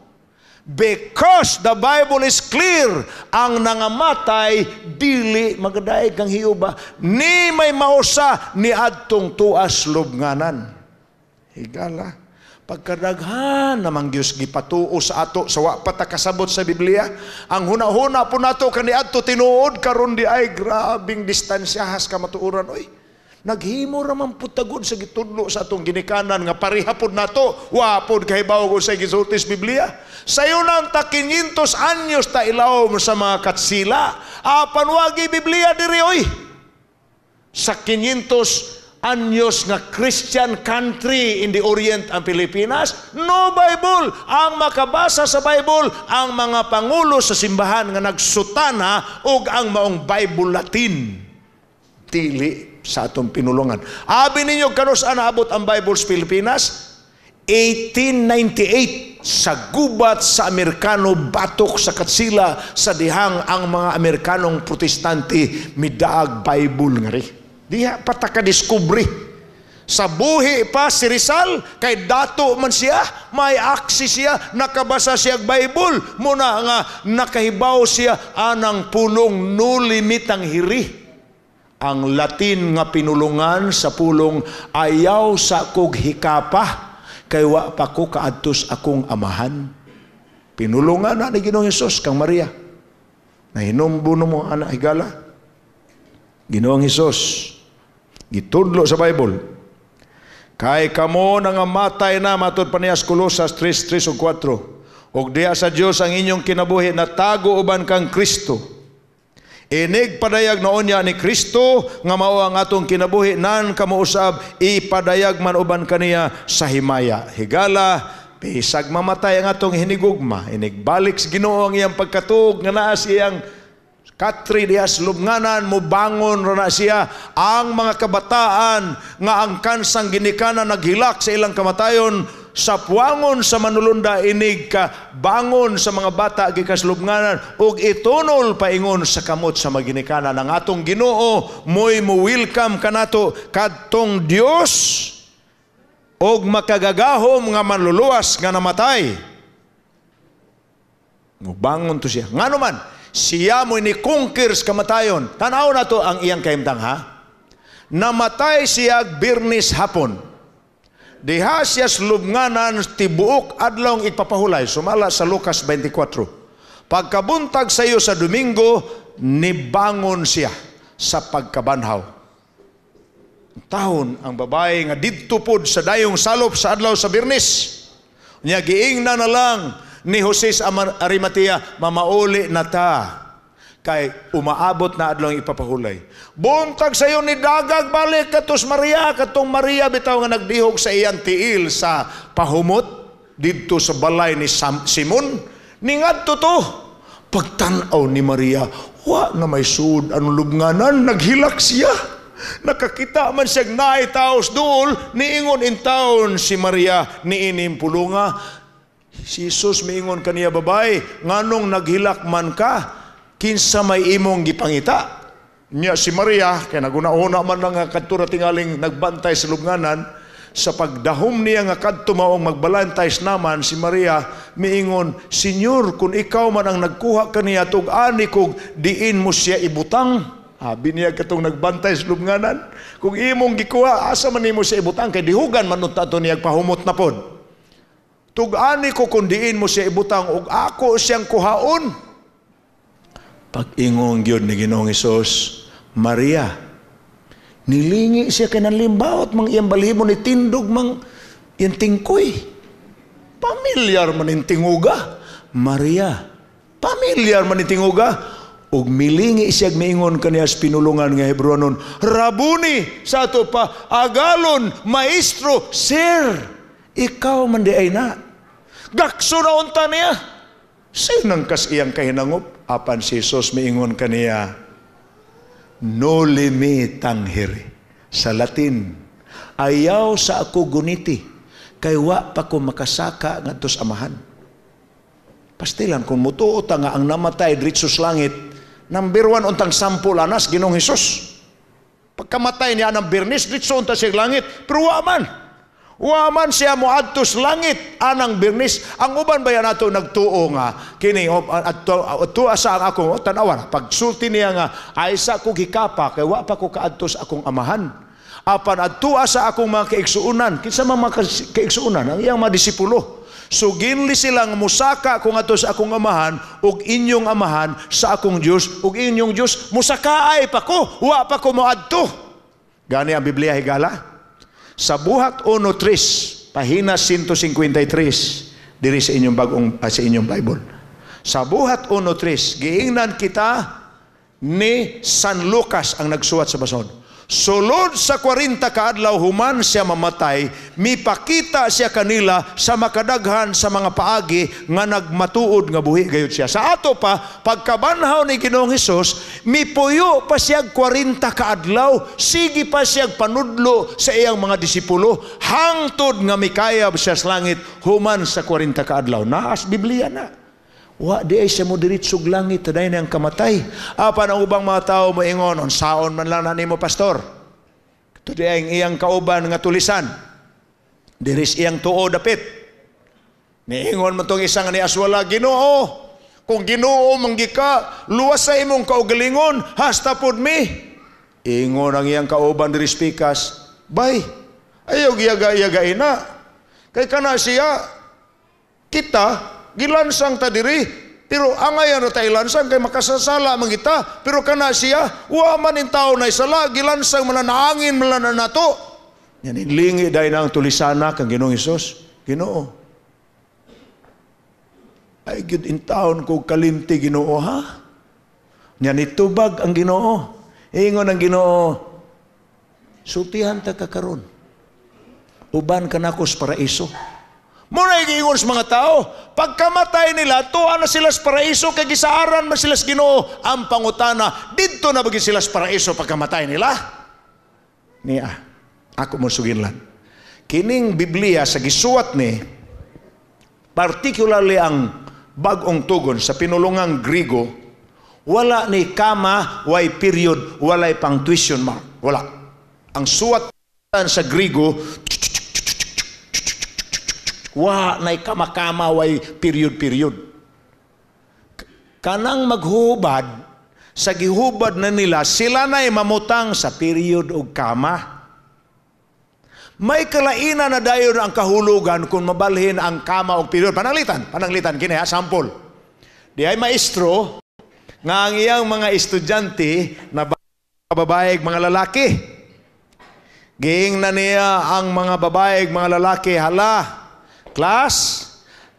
[SPEAKER 1] Because the Bible is clear, ang nangamatay dili magadaig kang Jehova ni may mausa ni adtong tuas lubnganan. Higala. Pagkadaghan namang Diyos gipatuo sa ato sa wa pa ta kasabot sa Biblia, ang huna-huna po nato kaniadto tinuod, karon di ay grabing distansyahas kamatuoran oy. Naghimo ra man pud tagod sa gitudlo sa atong ginikanan nga pareha pod nato, wa pod kahibaw kung sa gisulti sa Biblia. Sayo nang ta 500 anyos ta ilawom sa mga katsila, apan wagi Biblia diri oy. Sa 500 anyos nga Christian country in the Orient ang Pilipinas, no Bible. Ang makabasa sa Bible, ang mga pangulo sa simbahan nga nagsutana ug ang maong Bible Latin. Dili sa atong pinulungan. Abi ninyo kanus-a naabot ang Bible sa Pilipinas? 1898 sa gubat sa Amerikano, batok sa Katsila, sa dihang ang mga Amerikanong Protestante midaag Bible ngari. Diha pa ta ka-discover. Sa buhi pa si Rizal, kay dato man siya, may access siya, nakabasa siya og Bible, muna nga nakahibaw siya anang pulong "Noli me tangere". Ang Latin nga pinulungan sa pulong "Ayaw sa kog hikapa kay wa pa ko kaadtos akong Amahan". Pinulungan na ni Ginoong Hesus kang Maria. Nahinumbo mo ana, higala. Ginoong Hesus gitudlo sa Bible. Kay kamo nangamatay na, matud pa niya sa Kolosas 3:3 ug 4. Ug diha sa Dios ang inyong kinabuhi natago uban kang Kristo. Inig padayag noon niya ni Kristo nga mao ang atong kinabuhi, nan kamo usab ipadayag man uban kaniya sa himaya. Higala, bisag mamatay ang atong hinigugma, inig balik sa Ginoo ang iyang pagkatuog nga naa siyang katre diha sa lubnganan, mobangon ra na siya. Ang mga kabataan nga ang kansang ginikanan naghilak sa ilang kamatayon, sa puangon sa manulunda inig ka bangon sa mga bata gikas lubnganan ug itunol paingon sa kamot sa maginikanan, ang atong Ginoo mo'y mo welcome kanato kadtong Dios og makagagahom nga manluluwas nga namatay. Mubangon to siya. Ngano man, siya mo'y ni conquer sa kamatayon. Tanaw na to ang iyang kahimtang, ha. Namatay siya Birnis hapon. Diha siya sa lubnganan tibuok adlawng ipapahulay. Sumala sa Lucas 24. Pagkabuntag sa iyo sa Domingo, nibangon siya sa pagkabanhaw. Tahon ang babae nga didto pod sa dayong salop sa adlaw sa Birnis. Nya giingna na lang ni Jose sa Arimatea, "Mamauli na ta kay umaabot na adlaw ipapahulay." Buntag sayo ni dagag balik katos Maria, katong Maria bitaw nga nagdihog sa iyang tiil sa pahumot didto sa balay ni Simon. Ningadto to. Pagtan-aw ni Maria, wa na may sud ang lubnganan, naghilak siya. Nakakita man siya naay taos duol, niingon in town si Maria niining pulunga. Si Jesus miingon kaniya, "Babay, nganong naghilak man ka? Kinsa may imong gipangita?" Niya si Maria, kay naguna-una man lang nga kadto ra tingaling nagbantay sa lubnganan, sa pagdahom niya nga kadto maong magbalantay naman si Maria, miingon, "Senyor, kung ikaw man ang nagkuha kaniya, tug-ani kog diin mo siya ibutang." Habi niya katong nagbantay sa lubnganan, "Kung imong gikuha, asa man nimo siya ibutang kay dihugan man unta to niya pahumot na pod. Tug-ani ko kung diin mo siya ibutang ug ako siyang kuhaon." Pag-ingon gyud ni Ginoong Hesus, "Maria." Nilingi siya kay nanlimbaot mang iyang balhibo, ni tindog mang iyang tingkoy. Pamilyar man ning tinguga. "Maria." Pamilyar man ning tinguga. Ug milingi siya, miingon kaniya sa pinulungan nga Hebreonon, "Rabuni!" Sa ato pa, agalon, "Maestro, sir." Ikaw man di ay na. Gakso na unta niya. Sinang kas iyang kahinangop? Apan si Jesus miingon kaniya, "Noli me tangere." Sa Latin, "Ayaw sa ako guniti, kay wa pa ko makasaka ngadto sa Amahan." Pastilan kung mutuo ta nga ang namatay diretso sa langit, number one untang sample anas Ginoong Hesus. Pagkamatay niya ng Birnis, diretso unta siya langit, pero wa man. Wa man siya moadto sa langit anang Birnis. Ang uban ba nato nagtuo nga kini adto adto asa ang akong tan-awan pagsulti niya nga ay sa ko gikapa kay wa pa ko kaadto sa akong Amahan. Apan adto sa akong mga kaigsuonan, kinsa man mga kaigsuonan? Ang iyang mga disipulo. Suginli silang musaka kung adto sa akong Amahan ug inyong Amahan, sa akong Dios ug inyong Dios, musakaay pa ko, wa pa ko moadto. Gani ang Biblia, higala. Sa Buhat 1.3, pahina 153, diri sa inyong bagong sa inyong Bible. Sa Buhat 1.3, giingnan kita ni San Lucas ang nagsuwat sa bason. Sulod sa 40 kaadlaw human siya mamatay, mipakita siya kanila sa makadaghan sa mga paagi nga nagmatuod nga buhi gayud siya. Sa ato pa, pagkabanhaw ni Ginoong Hesus, mipuyo pa siya 40 kaadlaw, sige pa siya panudlo sa iyang mga disipulo, hangtod nga mikayab siya sa langit human sa 40 kaadlaw. Naas Biblia na. Wa di ay siya mo diretsog langit taday niyang kamatay. Apan ang ubang mga tao moingon, unsaon man lang na nimo, pastor. Ito di ay ang iyang kauban nga tulisan. Diris iyang tuo dapit. Niingon man tong isang ni aswala, "Ginoo, kung Ginoo manggi ka, luwas sa imong kaugalingon, hasta pod mi." Ingon ang iyang kauban diri pikas, "Bay, ayaw giyaga-iyagain na. Kay kana siya, kita, gilansang ta diri, pero angayan ra ta ilansang kay makasasala man kita. Pero kana siya, wa man in tao na isala, gilansang man na naangin man na nato." Yan lingi dahil na ang tulisana kang Ginoong Hesus. "Ginoo, ay gyud in taon ko kalimti, Ginoo, ha?" Yan itubag ang Ginoo. Ingon ang Ginoo, "Sultihan ta ka karon. Uban ka nako sa paraiso." Muna giingon sa mga tao, pagkamatay nila, tuwa na sila sa paraiso, kay gisaaran man sila sa Ginoo. Ang pangutana, didto na ba sila sa paraiso pagkamatay nila? Niya, ako mo suginlan. Kining Biblia sa gisuwat ni, particularly ang Bagong Tugon sa pinulungang Grigo, wala ni kama, way period, walay punctuation mark. Wala. Ang suwat sa Grigo, wa nay kama-kama, way period-period. Kanang maghubad, sa gihubad na nila, sila na'y mamutang sa period o kama. May kalainan na dayon ang kahulugan kung mabalhin ang kama o period. Pananglitan, pananglitan, kini ha, sample. Di ay maestro, nga ang iyang mga estudyante na babae, mga lalaki. Giing na niya ang mga babae, mga lalaki, "Hala, class,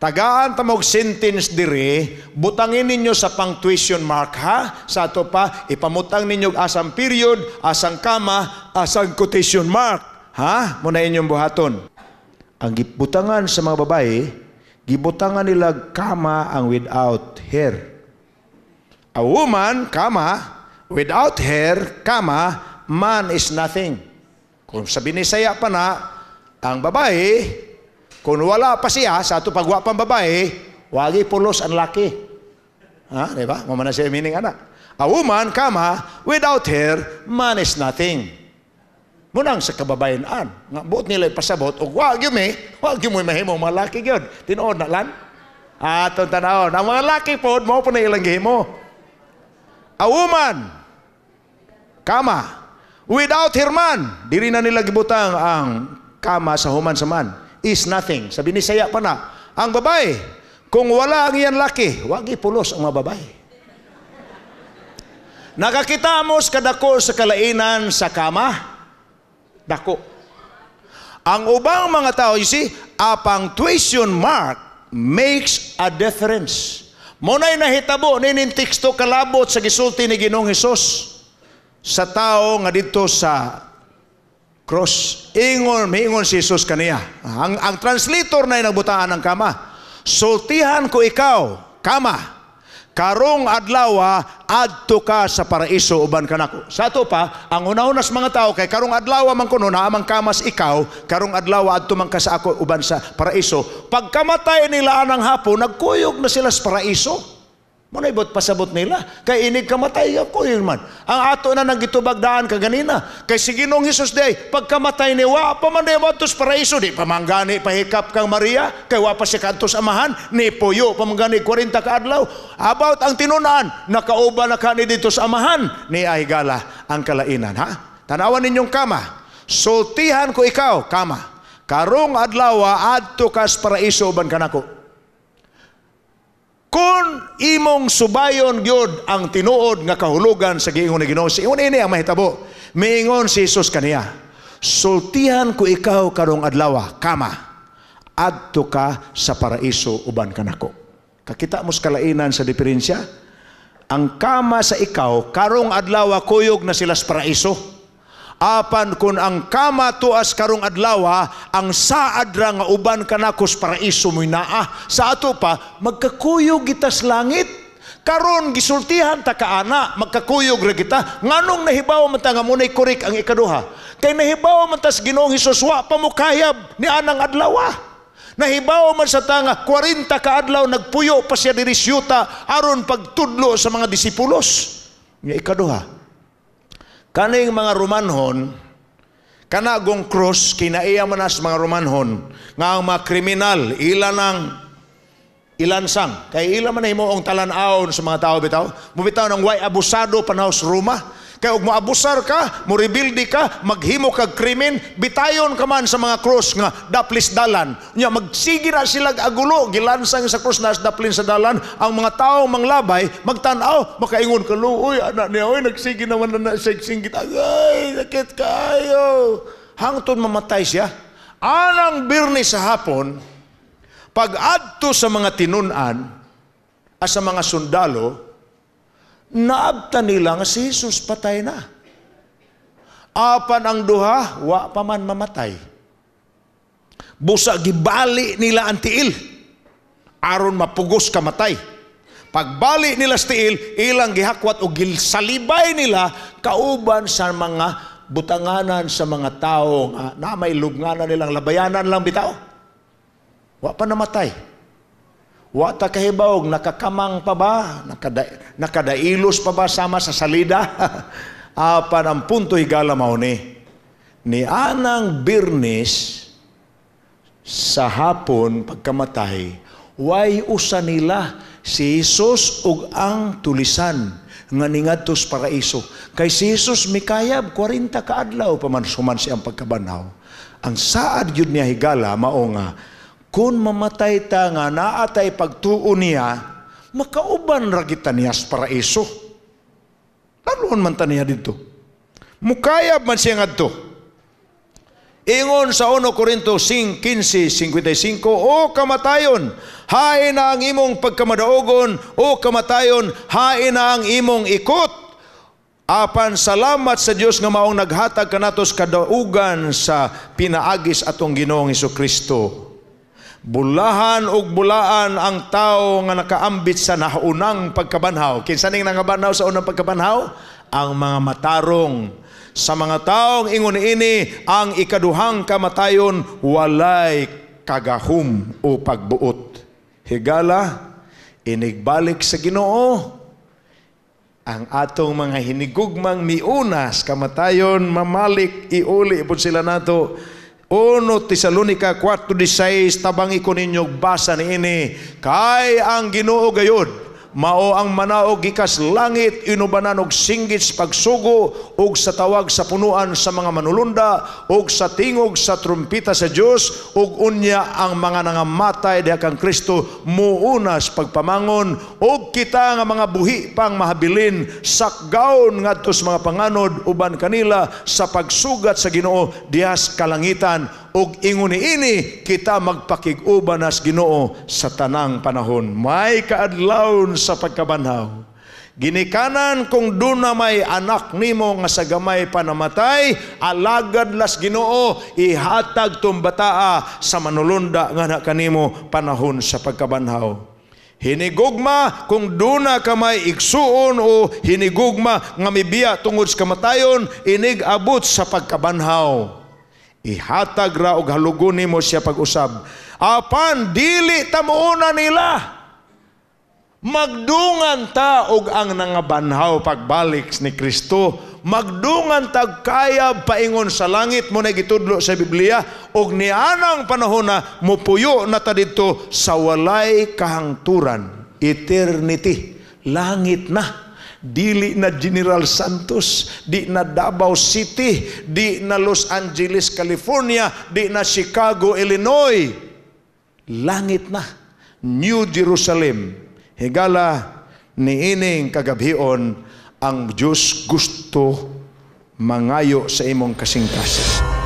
[SPEAKER 1] tagaan ta mog sentence diri, butangin ninyo sa punctuation mark ha. Sa ato pa, ipamutang ninyo asang period, asang kama, asang quotation mark. Ha? Muna inyong buhaton." Ang gibutangan sa mga babae, gibutangan nila kama ang without hair. A woman, comma, without hair, comma, man is nothing. Kung sa Binisaya pa na, ang babae, kung wala pa siya, sa ato pagwa pang babae, wagi pulos ang laki. Ha? Di ba? Mao man na siya meaning ana. A woman, comma, without hair, man is nothing. Munang sa kababayan-an. Nga buot nila ipasabot, og wa gyud mi, wa gyud mo mahimo mga laki gyud. Tinuod na lan. Atong tanawon. Ang mga laki pod, mao po na ilang gihimo. A woman, comma, without her man, diri na nila gibutang ang kama sa human sa man, is nothing. Sa Binisaya pa na, ang babae, kung wala ang iyan laki, wagi pulos ang mga babae. Nakakita mo sa kadako sa kalainan sa kama? Dako. Ang ubang mga tao, you see, a punctuation mark makes a difference. Muna'y nahitabo nining teksto kalabot sa gisulti ni Ginoong Hesus sa tao nga dito sa cross. Ingon, miingon si Jesus kaniya. Ang translator na nagbutaan ng kama. "Sultihan ko ikaw, kama. Karong adlaw adto ka sa paraiso uban kanako." Sa ato pa, ang una-una sa mga tao kay karong adlaw man kuno naa man kamas ikaw, karong adlaw adto man ka sa ako uban sa paraiso. Pagkamatay nila anang hapon, nagkuyog na sila sa paraiso. Muna ibot pasabot nila. Kay inig kamatay, kuyog man. Ang ato na nang gitubag daan kaganina. Kay si Ginoong Hesus day, pagkamatay ni wa pa man day adto sa paraiso, di pa manggani pahikap kang Maria, kay wa pa siya kadto sa amahan, ni puyo pa manggani 40 ka adlaw. About ang tinun-an, nakauban na kani dito sa amahan, ni ay gala ang kalainan, ha? Tanawan ninyong kama. "Sultihan ko ikaw, kama. Karong adlaw adto ka sa paraiso uban kanako." Kung imong subayon gyud ang tinuod nga kahulugan sa giingon ni Ginoo, ingon ini ang mahitabo. Miingon si Jesus kaniya, "Sultihan ko ikaw karong adlaw, kama, adto ka sa paraiso uban kanako." Kakita mo sa kalainan sa diferensya? Ang kama sa ikaw, karong adlaw kuyog na sila sa paraiso. Apan kung ang kama tuas karong adlaw, ang saad ra nga uban kanako sa paraiso mo'y naa. Sa ato pa, magkakuyog kita sa langit. Karon gisultihan ta kaana, magkakuyog ra kita. Nganong nahibaw man ta nga muna'y korik ang ikaduha? Kay nahibaw man ta sa Ginoong Hesus wa pa mokayab ni anang adlaw. Nahibaw man sa ta nga 40 ka adlaw nagpuyo pa siya diri sa aron pagtudlo sa mga disipulos. Nga ikaduha, kaning mga Romanhon, kanagong cross, kinaiya man as mga Romanhon, nga ang mga kriminal, ila nang ilansang. Kay ila man himuong talan-awon sa mga tao bitaw. Mubitaw ng way abusado panahon sa Roma. Kay og moabusar ka, morebelde ka, maghimo kag krimen, bitayon ka man sa mga cross nga daplis dalan. Nya magsige na sila agulo, gilansang sa cross na daplin sa dalan, ang mga tao manglabay, magtan-aw, makaingon ka, "Uy, anak niya, uy, nagsige naman na na singgit, ay, sakit kayo." Hangtod mamatay siya. Anang Birnes sa hapon, pag-adto sa mga tinunan, as sa mga sundalo, naabta nila nga si Jesus patay na. Apan ang duha, wa pa man mamatay. Busa gibali nila ang tiil aron mapugos kamatay. Pagbali nila sa tiil, ilang gihakwat o gilsalibay nila kauban sa mga butanganan sa mga tao nga na may lubnganan nilang labayanan lang bitaw. Wa pa namatay. Wa ta kahibawog, nakakamang pa ba? Nakadailos pa ba sama sa salida? Apan ang punto higala mao ni. Ni anang Birnes sa hapon pagkamatay, way usa nila si Jesus ug ang tulisan nga ningadto sa paraiso. Kay si Jesus mikayab 40 ka adlaw pa man suman siyang pagkabanhaw. Ang saad gyud niya higala mao nga kung mamatay ta nga naatay pagtuo niya, makauban ra kita niya sa paraiso. Taluon man ta niya dito. Mukayab man siya ngadto. Ingon sa 1 Corinto 15:55, "O kamatayon, hain na ang imong pagkamadaogon, o kamatayon, hain na ang imong ikot. Apan salamat sa Dios nga maong naghatag kanatos kadaugan sa pinaagis atong Ginoong Kristo." Bulahan ug bulaan ang tao nga nakaambit sa naunang pagkabanhaw. Kinsa ning nangabanhaw sa unang pagkabanhaw? Ang mga matarong. Sa mga taong ingon ini, ang ikaduhang kamatayon walay kagahum o pagbuot. Higala, inigbalik sa Ginoo, ang atong mga hinigugmang miunas kamatayon, mamalik, iuli pud sila nato. 1 Tesalonica 4:16, tabangi ko ninyo basa niini, kay ang Ginoo gayud mao ang manaog gikas langit inubanan og singgit sa pagsugo ug sa tawag sa punuan sa mga manulunda ug sa tingog sa trumpita sa Dios, ug unya ang mga nangamatay diha kang Kristo muuna sa pagpamangon, ug kita nga mga buhi pang mahabilin sakgaon ngadto sa mga panganod uban kanila sa pagsugat sa Ginoo diha sa kalangitan, ug ingon niini kita magpakig-uban nas Ginoo sa tanang panahon. May kaadlawon sa pagkabanhaw. Ginikanan kung duna may anak nimo nga sa gamay pa namatay, alagad las Ginoo, ihatag tong bataa sa manulunda nga na kanimo panahon sa pagkabanhaw. Hinigugma kung duna ka may igsuon o hinigugma nga mibiya tungod sa kamatayon, inig abot sa pagkabanhaw, ihatag ra og halugon nimo siya pag-usab. Apan dili ta muuna nila. Magdungan ta og ang nangabanhaw pagbalik ni Kristo. Magdungan tag kayab paingon sa langit mo na gitudlo sa Biblia, og nianang panahon na mupuyo na ta didto sa walay kahangturan, eternity, langit na. Dili na General Santos, di na Davao City, di na Los Angeles, California, di na Chicago, Illinois. Langit na. New Jerusalem. Higala niining kagabhion ang Diyos gusto mangayo sa imong kasing-kasing.